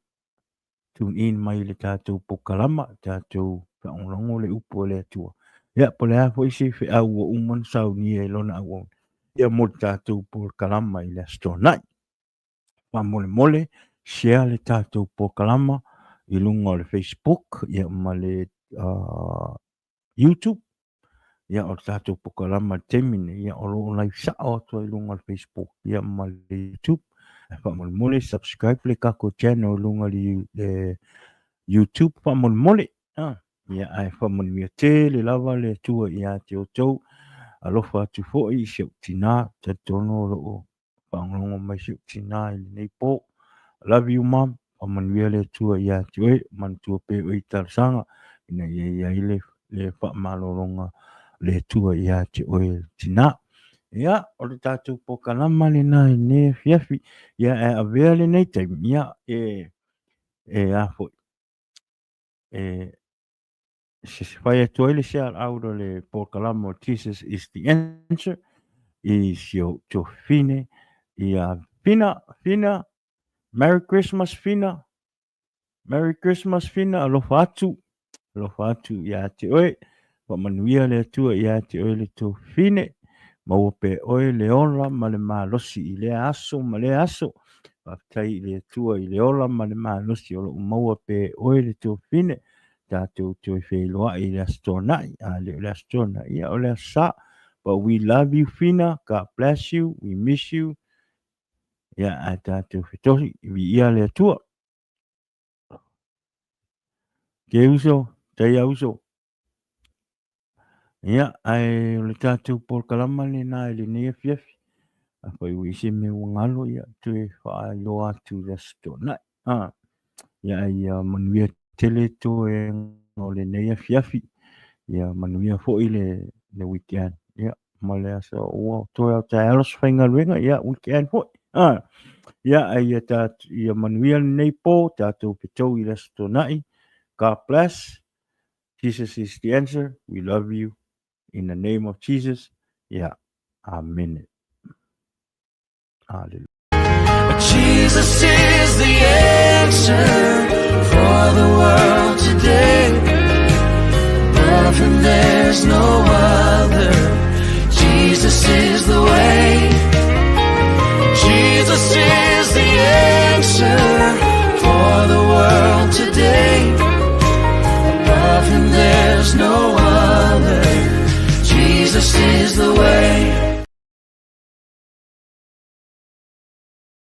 S1: tune in mai i le tatou polokalama, tatou faalogologo le upu a le Atua. Ia, po o le a foi se feau ua uma ona saunia i lona auauna, ia mo le tatou polokalama i le Aso Toonai. Faamolemole, share le tatou polokalama i luga o le Facebook ia ma le YouTube. Ia, o le tatou polokalama i le taimi lenei, ia, o lo o live sao atu ai i luga o le Facebook ia ma le YouTube. Ae faamolemole, subscribe le tatou channel i luga o le YouTube faamolemole. Ah, ia, ae faamanuia tele lava le Atua ia te outou. Alofa atu foi i si ou tinā, talitonu o lo o Faalogologo mai si ou tinā i lenei po. Love you mom. Faamanuia le Atua ia te oe. Manatua pea oe i talosaga ina ia i ai le, le faamalologa le Atua ia te oe tinā. Ia, o le tatou polokalama lena i lenei afiafi. Ia, e avea lenei taimi, ia, e, e a foi, e, se fai atu ai le shout out o le polokalama o Jesus is the Answer i si ou tuafafine ia Fina, Fina, Merry Christmas Fina, Merry Christmas Fina, alofa atu. Alofa atu ia te oe. Faamanuia le Atua ia te oe le tuafafine. Maua pea e oe le ola ma le malosi i lea aso ma lea aso. Faafetai i le Atua i le ola ma le malosi o lo o maua pea e oe le tuafafine. Tatou toe feiloai i le Aso Toonai. A le o le Aso Toonai, ia o le Aso Sa. But we love you Fina. God bless you. We miss you. Ia, ae tatou fetohi. Viia le Atua. Ke uso, tai a uso. Ia, ae o le tatou polokalama lenā i lenei afiafi. Afai ua i ai se mea ua galo, ia, toe faailoa atu i le Aso Toonai. Ah, ia, ae ia manuia tele toega o lenei afiafi. Ia manuia foi le, le weekend. Ia, ma le aso ua toe ao taeao le aso faigaluega, ia, weekend foi. Ah, ia, ae ia, ta, ia manuia lenei po, tatou fetou i le Aso Toonai. God bless. Jesus is the answer. We love you. In the name of Jesus. Yeah. Amen. Hallelujah.
S2: Jesus is the answer for the world today. Above him there's no other. Jesus is the way. Jesus is the answer for the world today. Above him there's no other. Jesus is the